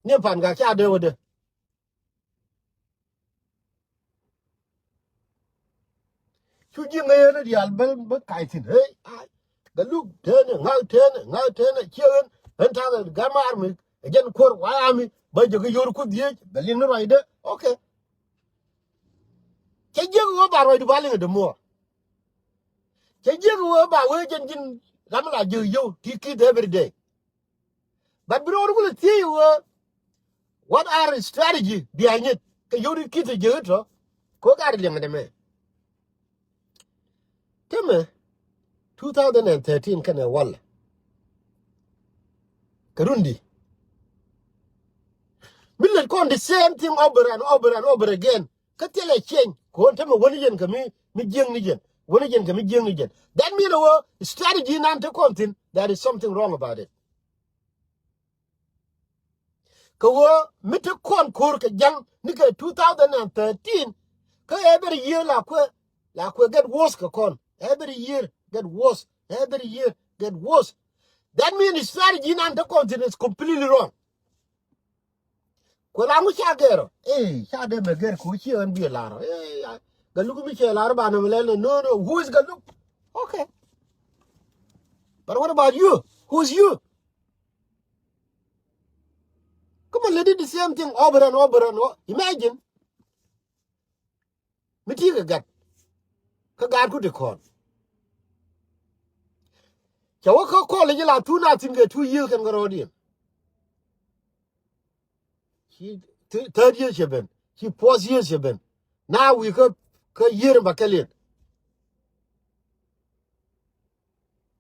Ni ɛ Pan Gak ca dee wä dee. Cu ji̱ ŋäc ɣän diaal ben ben kac thi̱n. Hey, ay. Galuk tënɛ, ŋa̱k tënɛ, ŋa̱k tënɛ, ciɛ ɣän. Ɣän ta̱a̱ kɛ gam army ɛ jɛn kuɔr White Army bä jɛ kɛ yor Kuoth Yiëë bɛ liŋ ni ruacdä. Okay. Cɛ jiäk ɣöö ba ruacdu ba liŋ ɛ dämuɔɔr. Cɛ jiäk ɣöö ba wee jɛn ji̱n ram la jiäk yio̱w ti ki̱th every day. But bi rɔɔd kulɛ thiec ɣöö what are strategy behind it? Kɛ yio̱w ti ki̱th jiäk tɔ kɛ ɣöö gat liŋ ɛ dämɛ. Tämɛ two thousand and thirteen kɛnɛ walɛ. Kɛ rundi. Mi lät kɔn the same thing over and over and over again. Kä thilɛ change kɛ ɣöö tämɛ wäni yɛn kɛ mi, mi jiäkni jɛn. Wäni yɛn kɛ mi jiäkni jɛn. That mean ɣöö strategy nan te kɔn thi̱n, there is something wrong about it. Kɛ ɣöö mi te kɔn ko̱r kɛ ja̱ŋ ni kɛ two thousand and thirteen, kä every year la kuɛ, la kuɛ get worse kɛ kɔn. Every year get worse. Every year get worse. That mean strategy nan te kɔn thi̱n is completely wrong. Kuɛ la ŋu ca gɛr ɔ. Ey, ca dee mɛ gɛr kɛ ɣöö ciɛ ɣän bi lar ɔ. Ey, Galuk mi cɛ lar ɔ ba nɛ mi lɛl nɛ, no, no, who is Galuk? Okay. But what about you? Who is you? Kä mɛ lät di the same thing over and over and over. Imagine. Mi ti kɛ gat. Kä gat ku ti kɔn. Cɛ wä kä kɔl ji̱ la two nothing kɛ two years kɛn kɛ rɔɔdiɛn. Ci third year cɛ ben. Ci fourth year cɛ ben. Now we kä, kä year in ba kɛ liet.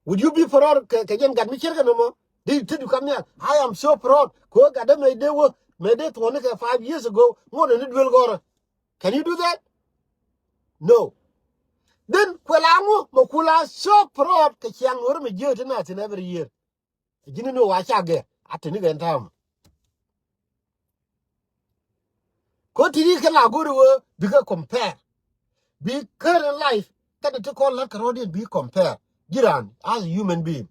Would you be proud kɛ, kɛ jɛn gat mi cier kɛ nɔmɔ? Di ti du kam nial. I am so proud. Kɛ ɣöö gat dee mɛ dee wä, mɛ dee thuɔ̱ɔ̱ni kɛ five years ago. Ŋot ni duel gɔrä. Can you do that? No. Then kuɛ la ŋu mɛ ku la so proud kɛ ciaŋ ɣöö mɛ jiäk ti na thi̱n every year. Ji̱n ni wa ca gɛ a te ni gɛ ɛn ta̱a̱ mɔ. Kä ti ri kɛ la go̱ri wee bikɛ compare. Bi current life kɛnɛ ti kɔn la̱t kɛ rɔ̱diɛn bi compare. Ji̱ raan as a human being.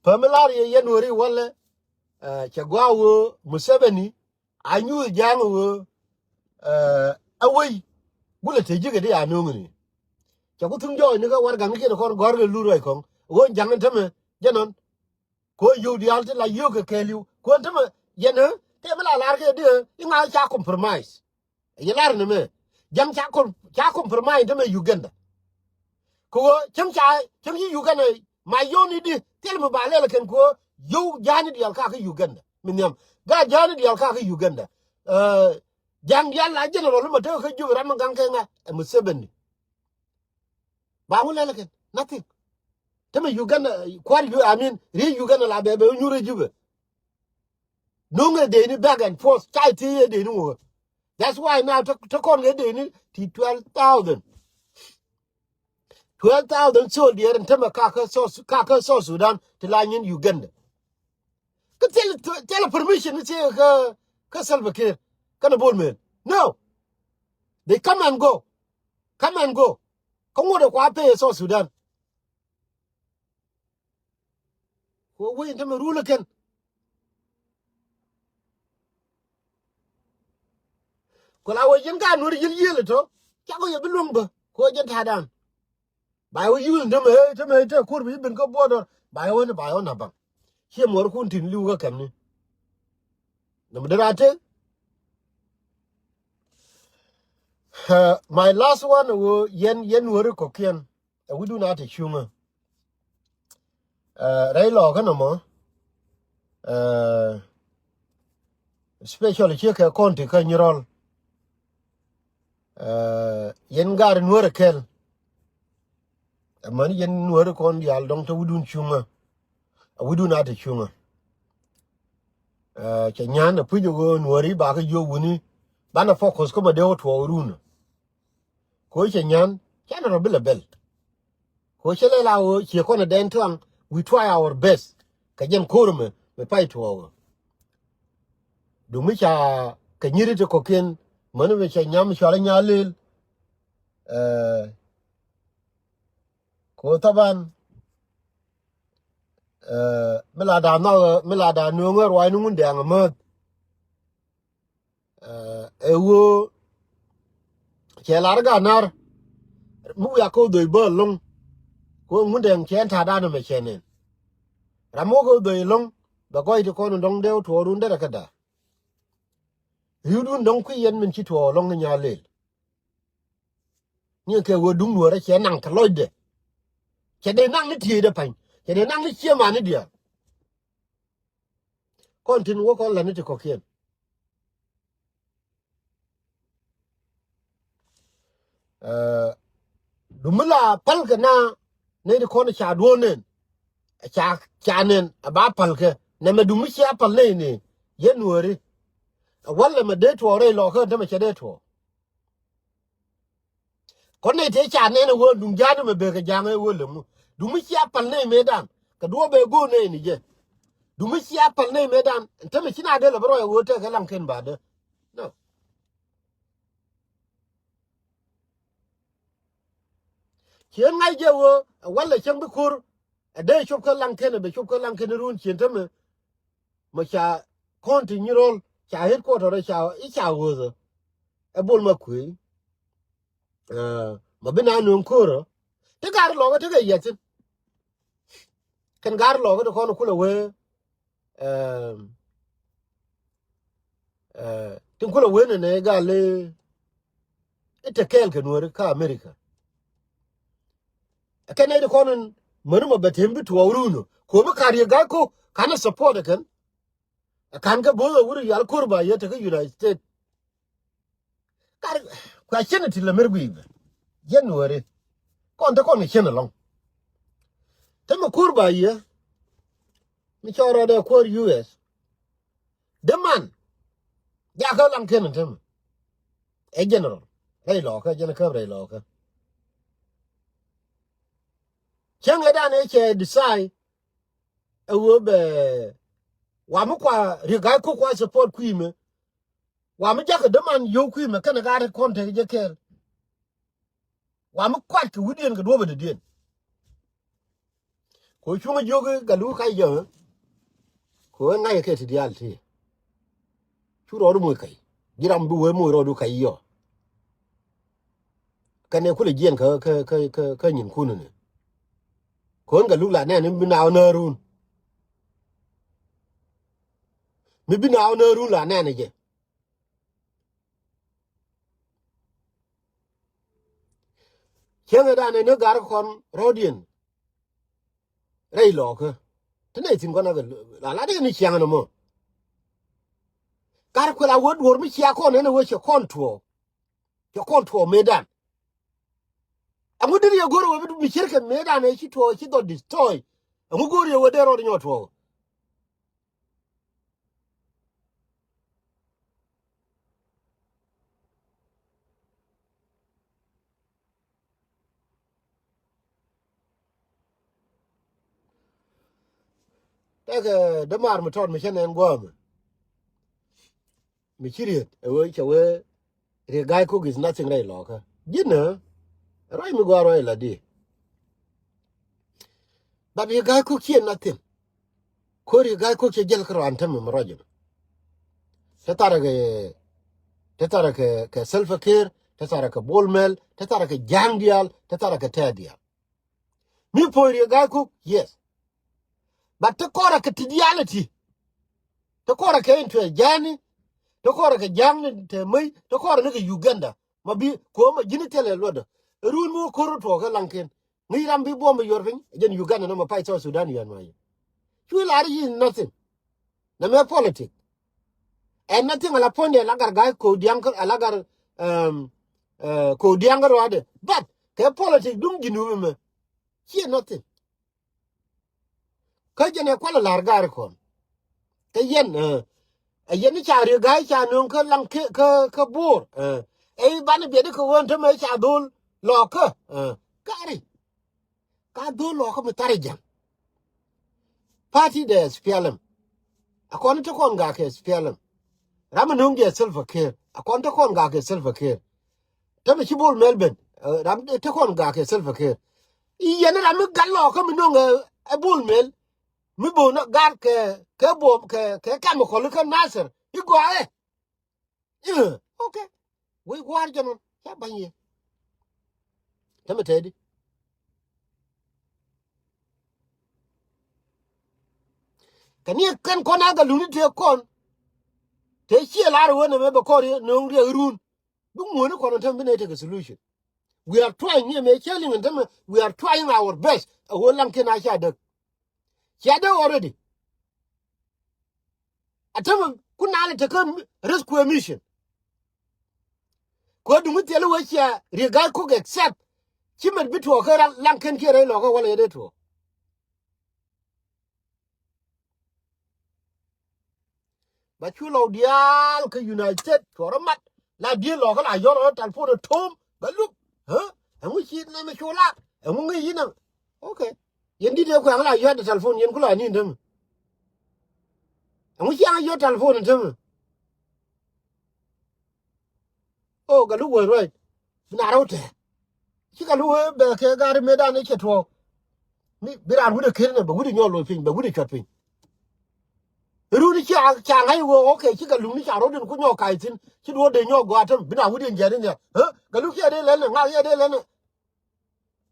Pämi lar yɛ yɛn weri walɛ, eh, cɛ gɔaa wee Museveni a nyuuth ja̱a̱ŋ ɣöö, eh, a wei gulɛ te ji̱ kɛ di a no̱o̱ŋni. Cɛ ku thuŋ jɔɔcni kä warɛgakni kiɛn kɔn gɔ̱a̱r kɛ lur ruac kɔŋ ɣöö ja̱ŋ in tämɛ jɛ nɔn. Kɛ ɣöö yio̱w diaal ti la yio̱w kɛ kɛɛliw kɛ ɣöö tämɛ yɛn ɛ tëë mi la lar kɛ di ɛ i̱ ŋa̱ ca compromise. Yɛ lar ni mɛ ja̱ŋ ca com-, ca compromise tämɛ Uganda. Kɛ ɣöö cäŋ ca, cäŋ ci Uganda ma yio̱w ni di thil mi ba lɛl kɛn kɛ ɣöö yio̱w ja̱a̱ni diaal ka kä Uganda. Mi nhiam. Gaa ja̱a̱ni diaal ka kä Uganda. Eh, ja̱a̱ŋ diaal la general ma tekɛ kä Juba ram mi gaŋ kɛ ŋa ɛ Museveni. Ba ŋu lɛl kɛn nothing. Tämɛ Uganda kua̱r yu, I mean, ri Uganda la bɛ bɛ nyur ɛ Juba. Nuŋ ɛ dee ni back and forth ca ti ɛ dee ni ŋuɔ. That's why now te, te kɔn ɛ dee ni ti twelve thousand. Twelve thousand soldier in tämɛ ka kä South, ka kä South Sudan ti la nyin Uganda. Kä thil, thil permission ni thil kä, kä Salva Kiir kɛnɛ Bol Mel. No. They come and go. Come and go. Kä ŋuɔ̱t ɛ kua pay ɛ South Sudan. Ku wec in tämɛ rulä kɛn. Ku la wec yɛn ka Nuäär yiël yiël ɛ tɔ. Cakɔ yɛ bi luäŋ bä. Ku wec yɛn ta̱a̱dan. Ba yɛ wä yuul in tämɛ, tämɛ te kur bi ben kä border. Ba yɛ wä ni, ba yɛ wä na baŋ. Ciɛ muɔrkun tin li̱w kä kɛmni. Nɔmɔ dee ra tek. Uh, my last one wä yɛn, yɛn Nuäri kɔkiɛn. Ɛ wi̱dun a te cuŋä. Uh, rɛy lɔɔkä nɔmɔ. Uh, special ciɛ kɛ kɔn ti kä Nyirɔl. Uh, yɛn gar Nuäri kɛl. Amäni yɛn Nuäri kɔn diaal dɔ̱ŋ te wi̱dun cuŋä. A wi̱dun a te cuŋä. Uh, cɛ nyan a puc a ɣöö Nuäri bakä jiök wuni. Banɛ focus kä ma dee wä tuɔɔk run. Ko cɛ nyan canɛ rɔ bilɛ bɛl. Ko cɛ lɛ la ɣöö ciɛ kɔn a dɛn tuaŋ. We try our best. Kɛ jɛn ko̱r mɛ mɛ pay tuɔɔk. Dumi ca kɛ nyiri ti kɔkiɛn mäni mɛ cɛ nyam cualä nya lel. Uh, Ko thaban, eh, mi la da nhɔk, mi la da nuɔ̱ŋä ruac ni Ŋundɛŋ amäth. Eh, ɛ ɣöö cɛ lar ga nar mi wiak kä dhöc bä ɛlɔ̱ŋ. Ko Ŋundɛŋ cɛ ɛn ta̱a̱dan ɛmɛ cɛ nɛn. Ram wä kä dhöc ɛlɔ̱ŋ bɛ gɔc ti kɔn in dɔ̱ŋ dee wä tuɔɔk run derɛ käda. Ri̱wdun dɔ̱ŋ kui̱ yɛn min ci tuɔɔk ɛlɔ̱ŋ kä nya lel. Ni kɛ ɣöö duŋ Nuäärä cɛ naŋ kɛ lɔcdɛ. Cɛ dee naŋ ni tieydɛ pa̱ny. Cɛ dee naŋ ni ciëmani diaal. Kɔn tin wä kɔn la ni ti kɔ̱kiɛn. Eh, dumi la päl kɛ na nɛy ti kɔn ca duɔ̱ɔ̱r nɛn. Ca, ca nɛn a ba päl kɛ nɛmɛ dumi cia päl nɛy ni yɛn Nuääri. Ɛ walɛ mɛ dee tuɔɔk rɛy lɔɔkä tämɛ cɛ dee tuɔɔk. Kɔn nɛy tëë ca nɛn ɛ ɣöö duŋ ja̱a̱n mɛ bekɛ ja̱a̱ŋ ɛ ɣöö lemu. Duŋ mi cia päl nɛy mëëdan kɛ duɔ̱ɔ̱p bɛ go̱o̱r nɛy ni jɛ. Duŋ mi cia päl nɛy mëëdan tämɛ ci na dee lɛ bi rɔy ɛ ɣöö tekɛ laŋ ken ba dee. No. Ciën ŋa̱c jɛ ɣöö ɛ walɛ cäŋ bi ko̱r ɛ dee cop kä laŋ ken ɛ bɛ cop kä laŋ ken run ciën tämɛ. Mɛ ca kɔn ti Nyirol ca headquarter ca i̱ ca ɣööthä. Ɛ bol ma kuëë. Eh, ma bi na nuɔ̱ŋ ko̱rä. Ti gar lɔkä ti kɛ yɛthin. Kɛn gar lɔkä ti kɔn kulɛ wee. Eh, eh, tin kulɛ wee nɛ nɛ gal i̱ i̱ te kɛɛl kɛ Nuääri kä America. Kɛn nɛ ti kɔn in mäni ma bɛ tem bi tuɔɔk run ɔ. Ko̱ bi kar yɛ gai ko̱ kanɛ support ɛ kɛn. Ɛ ka̱n kä bo̱o̱th ɛ wur yal ko̱r ba yɛ tekä United States. Kar kua cien ɛ ti lɛ mer guiy bɛ January. Kɔn te kɔn kɛ cien ɛlɔ̱ŋ. Te mɛ ko̱r ba yɛ mi cɔɔr rɔɔdɛ kuäär U S. Dee man jakä laŋ ken ɛ te mɛ ɛ general rɛy lɔɔkä jɛn ɛ käp rɛy lɔɔkä. Cäŋ ɛ dan ɛ cɛ decide ɛ ɣöö bɛ wa mi kua riek gai kuk kua support kui̱ mɛ. Wa mi jakä däman yio̱w kui̱ mɛ kɛnɛ gat kɔn tek jɛ kɛɛl. Wa mi kuat kɛ wi̱diɛn kɛ duɔ̱pɛ dädiɛn. Kɛ cuŋä jiök i̱ Gatluak kac jɛ. Kɛ ɣöö ŋa̱cä kɛ ti diaal ti cu rɔɔdu moc kac. Ji̱ ram bi wee moc rɔɔdu kac yɔ. Kɛnɛ kulɛ jiɛn kä, kä, kä, kä, kä nyinkun ni. Kɛ ɣöö Gatluak la nɛn mi bi naaw nääri wun. Mi bi naaw nääri wun la nɛn jɛ. Cäŋɛ danɛ ni gar kɔn rɔ̱diɛn. Rɛy lɔɔkä ti nɛy thi̱n kɔn akɛ la la dee ni ciaŋ ni mɔ. Gar kuɛl a wee duɔ̱ɔ̱r mi cia kɔn ɛn a wee cɛ kɔn tuɔɔk. Cɛ kɔn tuɔɔk mëëdan. Ɛŋu deri yɛ go̱r wee mi ce̱tkɛ mëëdan ɛ ci tuɔɔk ci dhɔt destroy. Ɛŋu go̱r yɛ wee dee rɔɔd nyɔ tuɔɔk. Tɛkɛ dämaar mi tɔt mi cä nɛn guɔ̱ɔ̱mɛ. Mi ci riet ɛ wee cɛ wee riet ga̱a̱c kok is nothing rɛy lɔɔkä. Ji̱n ɛ Ruac mi gɔaa ruac la di. But Riek Gai Kok ciɛ nothing. Ko Riek Gai Kok cɛ jäl kä ruan tämɛ mi ruac ɛmɛ. Te tharɛ kɛ, te tharɛ kɛ, kɛ Salva Kiir, te tharɛ kɛ Bol Mel, te tharɛ kɛ ja̱a̱ŋ diaal, te tharɛ kɛ tɛɛ diaal. Mi puɔ̱ny Riek Gai Kok, yes. But te kɔrɛ kɛ ti diaal ɛ ti. Te kɔrɛ kɛ in tuɛ ja̱a̱ni, te kɔrɛ kɛ ja̱a̱ŋni te mey, te kɔrɛ ni kɛ Uganda. Ma bi kuɔmä ji̱n thilɛ luɔtdä. Run mi wä ko̱r tuɔɔk kä Laŋken. Ŋi̱i̱c ram bi buɔ̱m bi yuɔr piny jɛn Uganda nɔmɔ pay South Sudan yɛn ma yɛ. Cu lar yi nothing. Nɛ mɛ politic. Ɛn nothing ala puɔ̱nydɛ ala gar Gai Kok diaŋ kä ala gar, um, uh, Kok diaŋ kä ruaadɛ. But kɛ politic duŋ ji̱n wumɛ mɛ. Ciɛ nothing. Kä jɛn ɛ kualɛ la̱r gaari kɔn. Kä yɛn, eh, ɛ yɛn ni ca Riek Gai ca nööŋ kä Laŋ kä, kä, kä Bor, eh. Ɛ i̱ banɛ biɛt i̱ kɛ ɣöö ɛn tämɛ ca dhol lɔɔkä, eh. Gaari. Ka dhol lɔɔkä mi thar i̱ ja̱ŋ. Party dɛ S P L M. A kɔn i̱ te kɔn gak kɛ S P L M. Ram mi no̱o̱ŋ jɛ Salva Kiir. A kɔn te kɔn gak kɛ Salva Kiir. Te mi ci Bol Mel ben. Eh, ram te kɔn gak kɛ Salva Kiir. I̱ yɛn ram mi gat lɔɔkä mi no̱o̱ŋ, eh, ɛ Bol Mel. Mi bo̱o̱n gat kɛ, kɛ bo̱o̱m kɛ, kɛ kɛmikɔl kä Nasir. I̱ gɔaa ɛ. I̱, okay. Wec gua̱a̱r jɛ nɔn. Ca ba̱ny yɛ. Te mi tɛɛdi. Kɛ ni kɛn kɔn a Galuk ni tëë kɔn. Tëë ciɛ lar wen ɛmɛ bɛ kɔn riɛ no̱o̱ŋ riɛ run. Bi ŋuɔ̱ni kɔn ɛn tämɛ bi nɛ tekɛ solution. We are trying ni ɛmɛ cɛ liŋ ɛn tämɛ. We are trying our best. A ɣöö Laŋken a ca däk. Ca däk already. A tämɛ kun naalɛ tekä rescue mission. Kɛ duŋ thil wee cia Riek Gai Kok accept. Ci mɛt bi tuɔɔk kä Laŋken kiɛ rɛy lɔkä walɛ yɛ dee tuɔɔk. Ba cu lɔw diaal kä United States cuɔrɔ mat. La diëë lɔkä la yɔl ɔ telephone ɛ to̱o̱m Galuk. Ɛ? Ɛŋu ci nɛmɛ cu lat? Ɛŋu ŋi̱i̱c yinɛ? Okay. Yɛn di̱t ëë kuɛŋ la yɔ̱a̱t ɛ telephone yɛn ku la ni̱n tämɛ. Ɛŋu ci aŋ yɔ̱t telephone tämɛ? O Galuk wee ruac. Bi na rɛw tɛɛ. Ci Galuk wee bɛ kɛ gari mëëdan i̱ cɛ tuɔɔk. Mi bi raan wi̱cdɛ ker inɛ bɛ wi̱cdɛ nyɔɔl loc piny, bɛ wi̱cdɛ cuɔt piny. Run i̱ ca, ca ŋa̱c wee, okay, ci Galuk ni ca ro̱diɛn ku nyɔɔk kac thi̱n. Ci duɔ̱ɔ̱r dee nyɔɔk gɔaa täm, bi na wi̱cdiɛn jiɛt inɛ. Ɣä, Galuk kiɛ dee lɛl ni, ŋa̱k kiɛ dee lɛl ni.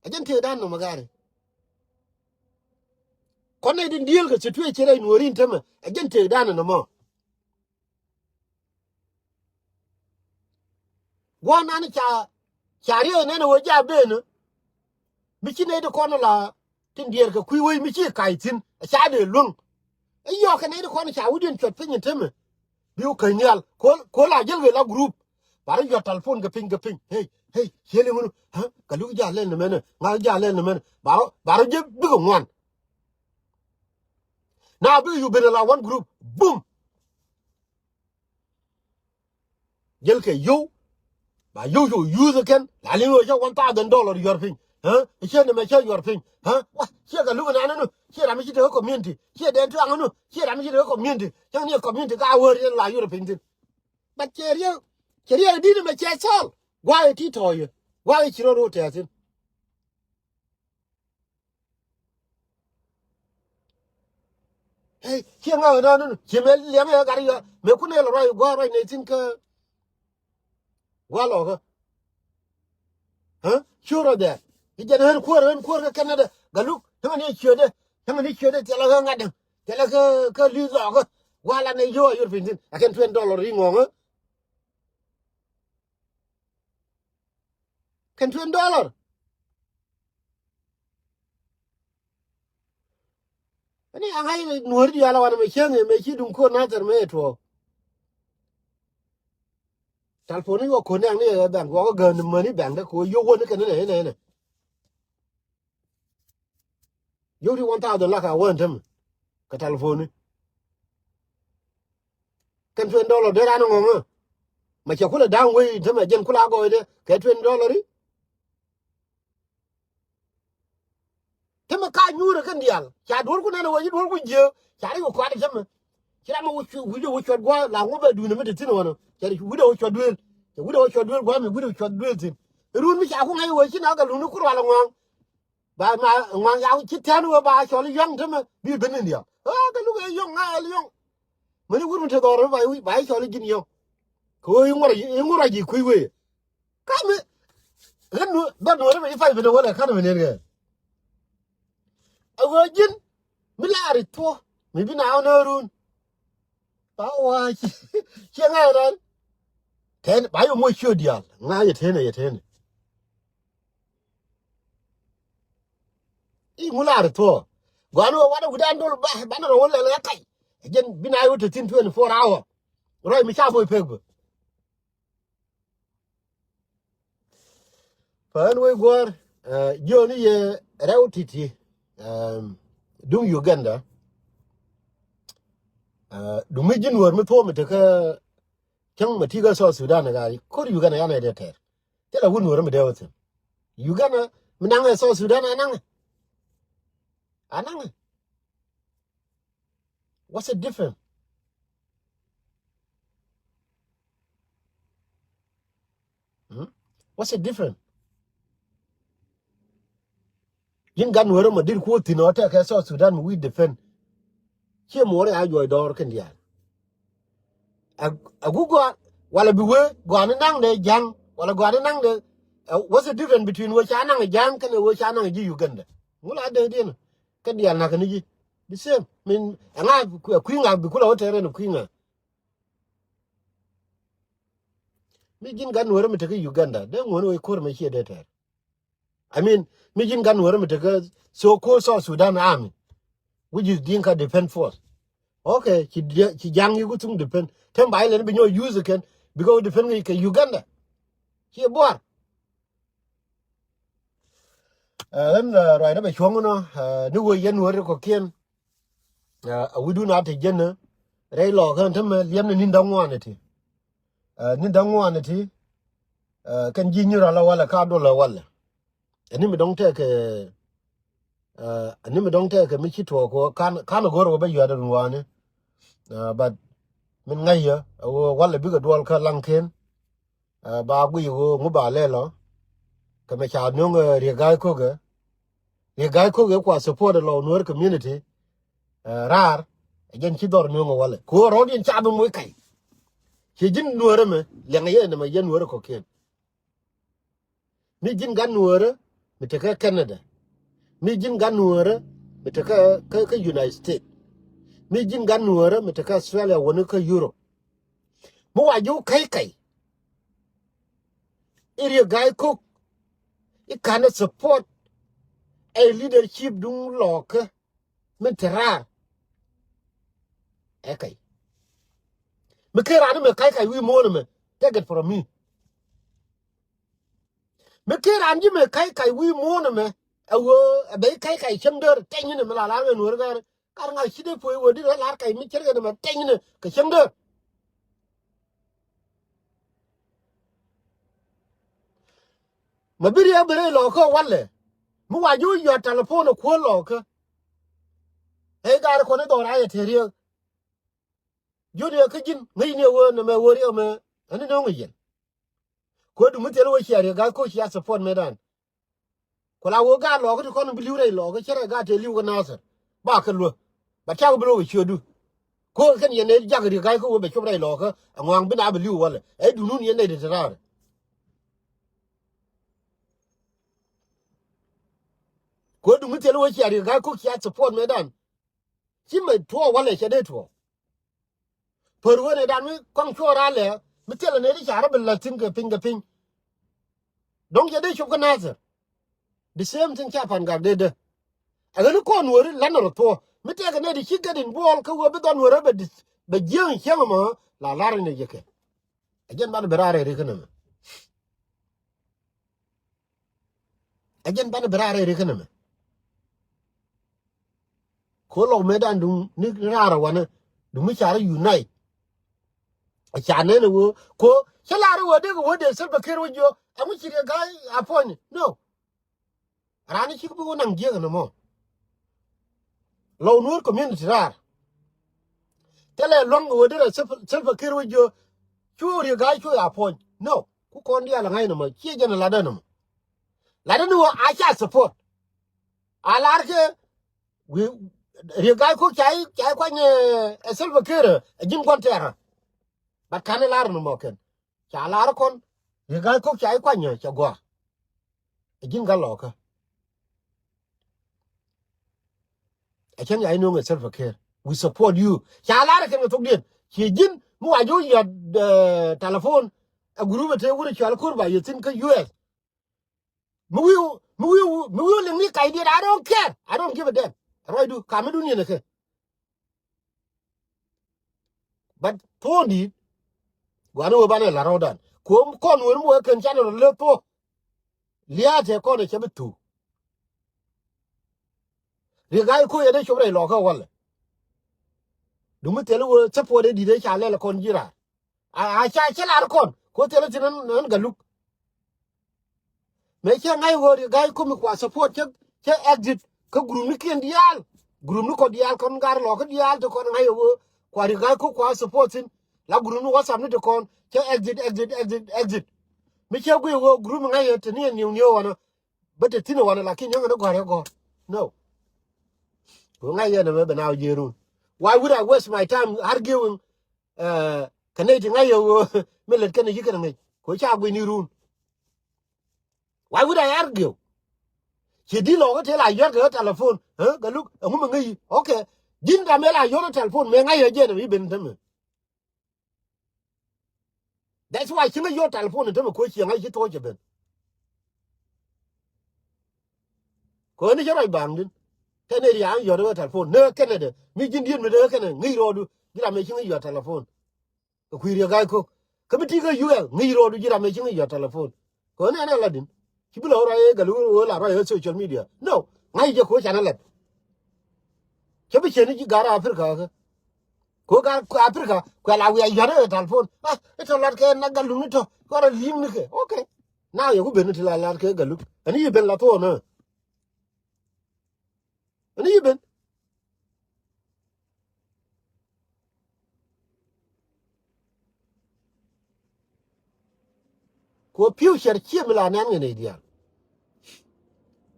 Ɛ jɛn tëëkdan nɔmɔ gari. Kɔn nɛy tin diëël kɛ situation rɛy nuɔ̱ɔ̱rin tämɛ. Ɛ jɛn tëëkdan nɔmɔ. Gua̱a̱r nan ca, ca riɛk nɛn ɛ ɣöö ja ben. Mi ci nɛy ti kɔn la tin diɛɛr kɛ kui̱ wec mi ci kac thi̱n. Ɛ ca dee luäŋ. Ɛ yɔɔk kɛ nɛy ti kɔn ca wi̱cdiɛn cuɔt piny in temɛ. Bi wä käny nhial. Ko̱l, ko̱l a jäl kɛ la group. Ba rɔ yɔt telephone kɛ piny kɛ piny. Hey, hey, cieli ŋunu. Hä? Galuk ja lɛl ni mɛnɛ. Ŋa̱k ja lɛl ni mɛnɛ. Ba rɔ, ba rɔ jɛ bikɛ ŋuan. Na bikɛ yup ben la one group. Boom. Jäl kɛ yio̱w. Ba yio̱w cu use kɛn. La liŋ ɣöö cä one thousand dollar yuɔr piny. Hä? Ciɛ ni mɛ cä yuɔr piny. Hä? Wa, ciɛ Galuk nani nu. Ciɛ ram mi ci tekɛ community. Ciɛ dɛn tuaŋ nu. Ciɛ ram mi ci tekɛ community. Cäŋ ni community ka wä riɛn la yuɔr piny thi̱n. But cɛ riɛk, cɛ riɛk di̱t mɛ cɛ thɔl. Gua̱a̱k ɛ ti tɔ̱ɔ̱c yɛ. Gua̱a̱k ɛ ci rɔ ro̱o̱ tɛ̈thi̱n. Hey, ciɛ ŋa̱k ɛ nɔn nunu. Ci mɛ liɛŋ ɛ gat yɔ. Mɛ kun ɛ lɔ ruac gua̱a̱k ruac nɛ thi̱n kä. Gua̱a̱k lɔkä. Hä? Ciöt rɔ dhɛr. I̱ jɛn ɣän kuäär, ɣän kuäär kä Canada. Galuk, tämɛ ni ciötdɛ. Tämɛ ni ciötdɛ thilɛ ɣä ŋa̱tdɛ. Thilɛ kä, kä li̱th lɔkä. Gua̱a̱k la nɛ yio̱w a yuɔr piny thi̱n. Akɛn twenty dollar i̱ ŋɔ̱ŋä. Kɛn twenty dollar. Ani a ŋa̱c nuɔ̱ɔ̱ri diaal a wanɛ mɛ cäŋ ɛ mɛ ci duŋ ko̱r Nathɛr mɛ ɛ tuɔɔk. Telephone ni wä ko̱n ni aŋ ni ɛ bank wä kä gäär ni mäni bank dä kɛ wä yio̱w wä ni kɛn ni nɛ nɛ nɛ. Yio̱w ti one thousand lak a wä ɛn tämɛ. Kɛ telephone ni. Kɛn twenty dollar dee ran ŋɔ̱ŋä. Mɛ cɛ kulɛ da̱ŋ wei tämɛ jɛn kulɛ a gɔɔydɛ kɛ twenty dollar i̱. Tämɛ ka nyuurɛ kɛn diaal ca duɔ̱ɔ̱r ku nɛn ɛ wee ci duɔ̱ɔ̱r ku jiääk ca ri wä kuat tämɛ. Ci ram ɛ wä cu wi̱cdɛ wä cuɔt gua̱a̱ la ŋu bɛ duundɛ mi te thi̱n ɛ wänä. Cɛ wi̱cdɛ wä cuɔt duëël. Cɛ wi̱cdɛ wä cuɔt duëël gua̱a̱ mi wi̱cdɛ wä cuɔt duëël thi̱n. Run mi ca ku ŋa̱c wee ci na kɛ luni ku rual ŋuaŋ. Ba ma ŋuaŋ ya ci tɛn wee ba cɔl yɔŋ tämɛ bi ben in diaal. Aa kɛ luk ɛ yɔŋ ŋa̱c ɛl yɔŋ. Meni wur mi te dhɔr ba ba cɔl ji̱n yɔŋ. Kɛ wee iŋuɔr iŋuɔr a ji̱ kui̱ wee. Ka mi ɣän nu dhɔr nuɔr mi ifac ben wälɛ kan mi nen kɛ. A wee ji̱n mi laari thuɔ mi bi na ɣän ɛ run. Ba wa ci ciɛ ŋa̱c ran. Tɛn ba yɛ moc ciö diaal ŋa̱c yɛ tene yɛ tene. Iŋu laari thuɔ. Gɔani wä wat a wi̱dan dol ba banɛ rɔ wä lɛl ɛ kac. Ɛ jɛn bi na yɛ wä te thi̱n twenty four hour. Rɔy mi ca boy pek bä. Pään wec guäär, eh, jiöni yɛ rɛw ti̱ti̱, em, duŋ Uganda. Eh, duŋ mi ji̱n wär mi thuɔ̱ɔ̱m mi tekä cäŋ mi ti̱kä South Sudan ɛ gaa ko̱r Uganda yan ɛ dee tɛr. Thilɛ wun wär mi dee wä thi̱n. Uganda mi naŋ ɛ South Sudan anaŋ ɛ. Anaŋ ɛ. What's the difference? Hmm? What's the difference? Yin gan wärä ma dir kuɔ thin ɔ tɛkɛ South Sudan mi wi̱i̱ defend. Ciɛ muɔrɛ a juɔc dɔɔr kɛn diaal. A gu gɔaa wala bi wee gɔaa ni naŋ de ja̱ŋ wala gɔaa ni naŋ de, uh, what's the difference between wee ca naŋ ja̱ŋ kɛn wee ca naŋ ji̱ Uganda? Ŋu la dee diɛn. Kä diaal nakä ni ji̱. The same. Min ɛŋa kui̱ ŋa bi kulɛ wä tɛrɛ ni kui̱ ŋa. Mi ji̱n gan nuɔrä mi tekä Uganda dee ŋuɔ̱n wee ko̱r mɛ ciɛ dee tɛr. I mean, mi ji̱n gan nuɔrä mi tekä so called South Sudan Army, which is Dinka Defense Force. Okay, ci ja̱ŋ yi ku thuŋ defend. Tem ba ilɛn bi nyɔ use kɛn bikɛ wä defend kɛ Uganda. Ciɛ buar. Ɣän ruacdä bɛ cuɔ̱ŋ nɔ ni wee yɛn wä ri kɔ̱kiɛn. A wi̱dun a te jɛn rɛy lɔɔkä tämɛ liɛm ni ni̱n da̱ŋ ŋuan iti. Ni̱n da̱ŋ ŋuan iti kɛn ji̱ nyir ala walɛ ka dol ala walɛ. Ɛn ni mi dɔ̱ŋ tɛkɛ, ɛn ni mi dɔ̱ŋ tɛkɛ mi ci tuɔɔk kɔ kan kan go̱r wä bä yuat run wani. But min ŋa̱c yɛ ɛ wä walɛ bikɛ duɔl kä laŋken. Ba guiy ɣöö ŋu ba lɛl ɔ kɛ mɛ ca nöŋ Riek Gai Kok ɛ. Riek Gai Kok ɛ kua support ɛ lɔ Nuer community. Raar ɛ jɛn ci dhɔr nöŋ ɛ walɛ kɛ ɣöö rɔ̱diɛn ca bi moc kac. Ci ji̱n Nuer ɛmɛ liɛŋɛ yɛ nɛmɛ yɛn Nuer ɛ kɔ̱kiɛn. Mi ji̱n gan nuɔ̱ɔ̱rä mi tekä Canada. Mi ji̱n gan nuɔ̱ɔ̱rä mi tekä kä, kä United States. Mi ji̱n gan nuɔ̱ɔ̱rä mi tekä Australia wäni kä Europe. Mi wa ji̱ wä ka̱c ka̱c. I̱ Riek Gai Kok i̱ ka̱n ɛ support ɛ leadership duŋ lɔɔkä. Min te raar. Ɛ kɛy. Mi ker raan mi ka̱c ka̱c wi̱i̱ muɔ̱ɔ̱n ɛmɛ. Take it from me. Mi ker raan ji̱ mi ka̱c ka̱c wi̱i̱ muɔ̱ɔ̱n ɛmɛ. Ɛ ɣöö ɛ bɛ i̱ ka̱c ka̱c cäŋ däär tɛny ni mi la lar ɣän wär ɣän. Kar ŋa̱ ci dee puɔ̱c ɣöö di rɔ lar ka̱c mi cär ɣän ɛmɛ tɛny ni kɛ cäŋ däär. Ma bi riɛk bi rɛy lɔɔkä walɛ. Mi wa ji̱ wi̱c yɔ̱a̱t telephone ɛ kuäär lɔɔkä. Ɛ i̱ gaari kɔn i̱ dhɔr a yɛ te riɛk. Jiöt yɛ kä ji̱n ŋäcni ɛ wee nɛmɛ wee riɛk mɛ. Ɛn ni nöŋ i̱ yɛn. Kuäär duŋ mi thil wee cia riɛk gaa ko̱ cia support mëëdan. Ku la wee gaat lɔɔkä ti kɔn bi li̱w rɛy lɔɔkä cä rɛy gaat te li̱w kä Nathir. Ba kɛ luä. Ba tiak bi lo̱k ɛ ciötdu. Ko̱ kɛn yɛn nɛy jak riɛk gaa ko̱ wee bɛ cop rɛy lɔɔkä. Ɛ ŋɔaŋ bi na bi li̱w walɛ. Ɛ duŋdun yɛn nɛy ti te raar. Kuäär duŋ mi thil wee cia riɛk gaa ko̱ cia support mëëdan. Ci mɛ tuɔɔk walɛ cɛ dee tuɔɔk. Pär wen ɛ dan mi kɔŋ cuɔɔr a lɛ mi thilɛ nɛy ti ca rɔ bi la̱th thi̱n kɛ piny kɛ piny. Dɔ̱ŋ cɛ dee cop kä Nathir. The same thing ca Pan Gak dee dee. Ɛ ɣän kɔn wääri la̱t nɔ rɔ thuɔɔk mi tɛkɛ nɛy ti ci get involved kä wee bi dhɔn wääri bɛ dis bɛ jiääŋ cieŋ ɛmɔ la lar in ɛ jɛ kɛ. Ɛ jɛn banɛ bi raar ɛ ri kä nɛmɛ. Ɛ jɛn banɛ bi raar ɛ ri kä nɛmɛ. Ko lɔk mëëdan duŋ ni raar ɛ wanɛ duŋ mi carɛ unite. Ɛ ca nɛn ɛ wee ko cä lar ɛ wee dee kɛ wee dee Salva Kiir wee jiök ɛŋu ci riɛk gaa appoint ni. No. Raan ni cik bi wä naŋ jiäk ɛn ɛmɔ. Lɔw Nuer community raar. Thilɛ luaŋ ɣöö derɛ Salva, Salva Kiir wä jiö cu riɛk gaa cu ya puɔ̱ny. No. Ku kɔn diaal ɛ ŋa̱c nɔmɔ, ciɛ jɛn ɛ latdä nɔmɔ. Latdä ni wä a ca support. A lar kɛ wi̱i̱ Riek Gai Kok ca i̱, ca i̱ kuany, eh, eh, Salva Kiir, eh, ji̱n gua̱n tɛɛrä. But ka̱n i̱ lar nɔmɔ kɛn. Ca lar kɔn, Riek Gai Kok ca i̱ kuany, eh, ca gua̱a̱. Ɛ ji̱n gat lɔkä. Ɛ cäŋ ya i̱ nuɔ̱ŋ ɛ Salva Kiir. We support you. Ca lar ɛ kɛn kɛ thokdiɛn. Ci ji̱n mi wa ji̱ wä yɔt, eh, telephone. Ɛ group ɛ te wur ɛ cual kur ba yɛ thi̱n kä U S. Mi wi̱i̱, mi wi̱i̱, mi wi̱i̱ liŋ ni kac diet, I don't care. I don't give a damn. Ruacdu, kamä dun yɛn ɛ kɛ. But thuɔ̱ɔ̱ŋ di̱i̱t. Gua̱n wee banɛ la rɔ̱dan. Kuɔ̱m kɔn wen wee kɛn canɛ rɔ leth thuɔ̱k. Lia̱a̱ tɛ kɔn ɛ cɛ bi thuk. Riek Gai Kok yɛ dee cop rɛy lɔkä walɛ. Duŋ mi thil wee support ɛ di̱t ɛ ca lɛl kɔn ji̱ raar. A, a ca cä lar kɔn. Ko thil thin ɛn, ɛn Galuk. Mëë cä ŋa̱c ɣöö Riek Gai Kok mi kua support cä, cä exit kä group ni kiɛn diaal. Group ni kɔ diaal kɔn gar lɔ kä diaal ti kɔn ŋa̱c ɣöö kua Riek Gai Kok kua support thin. La group ni WhatsApp ni ti kɔn cä exit, exit, exit, exit. Mi cä guiy ɣöö group mi ŋa̱c ɣöö te ni ɛ niw niw wanɔ. Bä te thin wanɔ lakin yäŋɛ ni gɔ̱r yɛ gɔ̱r. No. Kua ŋa̱c yɛn ɛmɛ bɛ naaw jiɛɛrun. Why would I waste my time arguing, eh, kɛ nɛy ti ŋa̱c ɣöö mi lät kɛn ɛ yi̱ kɛn ɛ ŋäc? Kua ca guiy ni run. Why would I argue? Ci di lɔkä te la yɔt kɛ telephone, eh, Galuk, ɛŋu mi ŋäc yi? Okay. Ji̱n ram ɛ la yɔt telephone, mëë ŋa̱c yɛ jɛn ɛ mi ben tämɛ. That's why ci ŋäc yɔt telephone tämɛ ko ci ŋa̱c ci thok cɛ ben. Ko ni cɛ rɔc baŋ din. Kɛn ɛ riaŋ yɔt ɛ telephone. Ni kɛn ɛ dɛ. Mi ji̱n diet mi dee kɛn ɛ ŋäc rɔɔdu. Ji̱ ram ɛ ci ŋäc yɔt telephone. Kɛ kui̱ Riek Gai Kok. Kä bi ti kä U S ŋäc rɔɔdu ji̱ ram ɛ ci ŋäc yɔt telephone. Kɛ ɣän ɛn ɛ lat din. Ci bi lɔ rɔy ɛ Galuk ɣöö la rɔy ɛ social media. No. Ŋa̱c jɛ ko̱ canɛ lat. Cä bi cien ni ji̱ gar Africa kä. Ko̱ gar Africa kuɛ la wiac yɔt ɛ telephone. Ah, ɛ tɔ lat kɛ na Galuk ni tɔ. Kɔrɛ li̱i̱m ni kɛ. Okay. Now yɛ ku ben ni ti la lat kɛ Galuk. Ɛn i̱ ben la thuɔɔn ɛ. Ɛn i̱ ben. Kɛ ɣöö future ciɛ mi la nɛn ŋɛ nɛy diaal.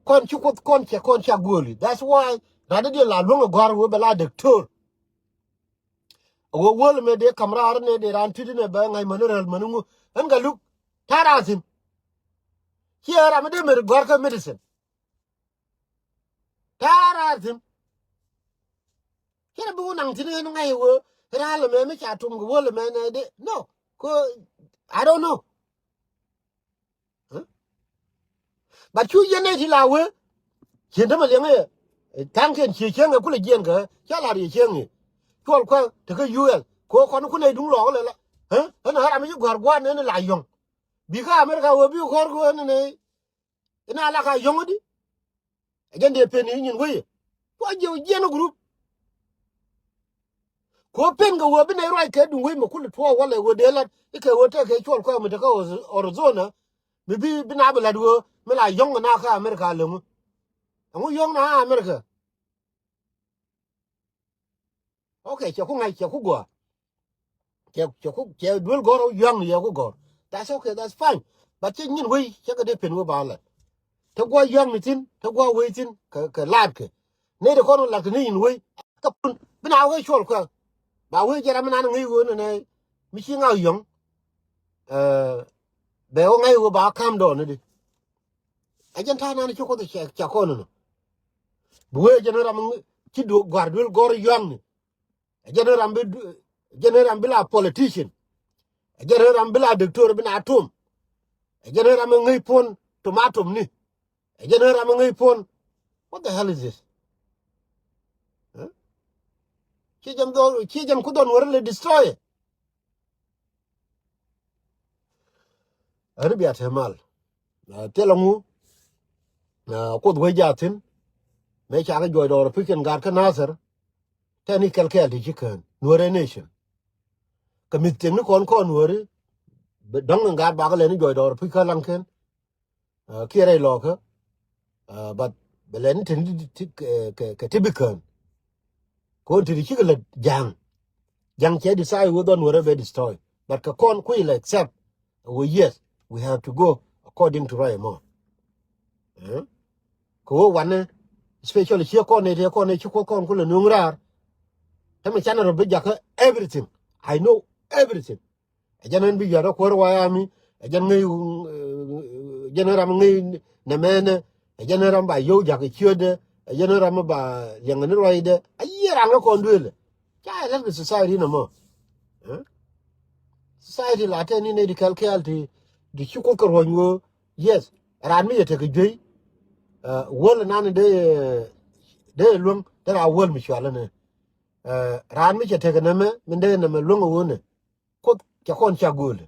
Kɔn ci Kuoth kɔn cɛ kɔn ca gööli. That's why rat diɛ la luäŋ ɛ gɔ̱a̱r ɣöö bɛ la doctor. Ɣöö wäl mɛ dee ka̱m raar nɛ dee raan ti̱t nɛ bɛ ŋa̱c mäni rɛl mäni ŋu. Ɛn Galuk ta̱a̱ raar thi̱n. Ciɛ ram mi dee mɛr gɔ̱a̱r kä medicine. Ta̱a̱ raar thi̱n. Cɛ bi wä naŋ thi̱n ɣän ŋa̱c ɣöö raar lɛ mɛ mi ca tum kɛ wäl mɛ nɛ dee. No. Kɛ I don't know. Huh? But cu yɛn nɛy ti la wee. Cien tämɛ liɛŋ ɛ. Tha̱a̱ŋkiɛn cie cieŋ ɛ kulɛ jiɛn kɛ. Ca lar yɛ cieŋ ɛ. Cuɔl kuɛ tekä U S. Kɛ ɣöö kɔn ku nɛy duŋ lɔɔk lɛ la. Huh? Ɛn ɣän ram mi ci gɔ̱a̱r gua̱a̱r nɛn la yɔ̱ŋ. Bi kä America wee bi kɔr kɛ ɣän nɛy. Ina la ka yɔ̱ŋ di. Ɛ jɛn dee pen i̱ nyin wei. Kua jiɛ jiɛn group. Kua pen kɛ wee bi nɛy ruac kɛ duŋ wei mɛ kul tuɔɔk walɛ wee dee lat. Ikɛ wee tekɛ cuɔl kɔɛ mi tekɛ Arizona. Mi bi, bi na bi lat wee mi la yɔ̱ŋ na kä America leŋu. Ɛŋu yɔ̱ŋ na America. Okay, cɛ ku ŋa̱c, cɛ ku gɔ̱a̱r. Cɛ, cɛ ku, cɛ duel gɔ̱r ɔ yuaŋni yɛ ku gɔ̱r. That's okay, that's fine. But cɛ nyin wei, cɛ kɛ dee pen wee ba lɛ. Te gua̱ yuaŋni thi̱n, te gua̱ wei thi̱n, kɛ, kɛ laat kɛ. Nɛy te kɔn lat kɛ ni nyin wei. Kä pun, bi na wee cuɔl kuɛ. Ba wee jɛ ram mi nan ŋäc wee nɛ nɛ, mi ci ŋa̱ yɔ̱ŋ. Eh, bɛ wä ŋa̱c wee ba calm down ni di. Ɛ jɛn ta̱a̱ nan ci Kuoth cɛ, cɛ kɔn nɔ. Bi wee jɛn ram mi ci du gɔ̱a̱r duel gɔ̱r yuaŋni. Ɛ jɛn ram bi, ɛ jɛn ram bi la politician. Ɛ jɛn ram bi la doctor bi na tom. Ɛ jɛn ram ŋäc puɔ̱n tom a tom ni. Ɛ jɛn ram ŋäc puɔ̱n. What the hell is this? Huh? Ci jɛn dhɔ, ci jɛn ku dhɔn wär lɛ destroy. Ɣän bia te mal. Ah, thilɛ ŋu. Ah, Kuoth wee jathin. Mëë ca kɛ juɔc dɔɔr pi kɛn gaat kä Nathir. Tɛni kɛl kɛɛl ti ci kään. Nuɔrɛ nation. Kɛ mi̱th tiɛŋni kɔn kɔn nuɔri. Bɛ dɔ̱ŋ in gaat bakɛ lɛni juɔc dɔɔr pi kä laŋ kɛn. Ah, kiɛ rɛy lɔɔkä. Ah, but bɛ lɛni teni ti, ti, kɛ, kɛ, kɛ ti bi kään. Kɔn ti di cikɛ lät ja̱a̱ŋ. Ja̱a̱ŋ cɛ decide wee dhɔn wee rɛ bɛ destroy. But kɛ kɔn kui̱ lɛ accept. Wee yes. We have to go according to right mɔ. Eh? Kɛ wä wanɛ, especially ciɛ kɔn nɛ tɛ kɔn nɛ ci kuɔ kɔn kulɛ nuŋ raar. Tɛ mi canɛ rɔ bi jakä everything. I know everything. Ɛ jɛn ɛn bi yuat ɛ kuäär wayami, ɛ jɛn ŋäc, ɛ jɛn ɛ ram ŋäc nɛ mɛnɛ, ɛ jɛn ɛ ram ba yio̱w ja̱k ɛ ciötdɛ, ɛ jɛn ɛ ram ba liɛŋɛ ni ruacdɛ. A yiëë ran kä kɔn duëëlɛ. Ca ɛ lät kɛ society nɔmɔ. Eh? Society la tɛn ni nɛy di kɛl kɛɛl ti, di ci kuoth kɛ ruɔ̱ny ɣöö, yes, ran mi cɛ tekɛ juey, eh, wäl nan dee, dee luäŋ, dee ra wäl mi cual ni. Eh, ran mi cɛ tekɛ nɛmɛ, min dee nɛmɛ luäŋ ɛ ɣöö nɛ. Kuoth cɛ kɔn ca gööl.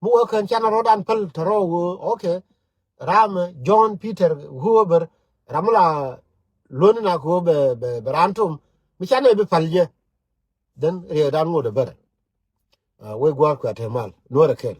Mi wee kɛn canɛ rɔ̱dan päl te rɔ ɣöö, okay. Ramɛ, John, Peter, whoever, ram mi la luäni na kɛ ɣöö bɛ, bɛ, bɛ ran tom. Mi canɛ bi päl jɛ. Then riɛɛdan ŋot ɛ bärɛ. Ah, wek gua̱a̱r kua te mal. Nuɔrɛ kɛl.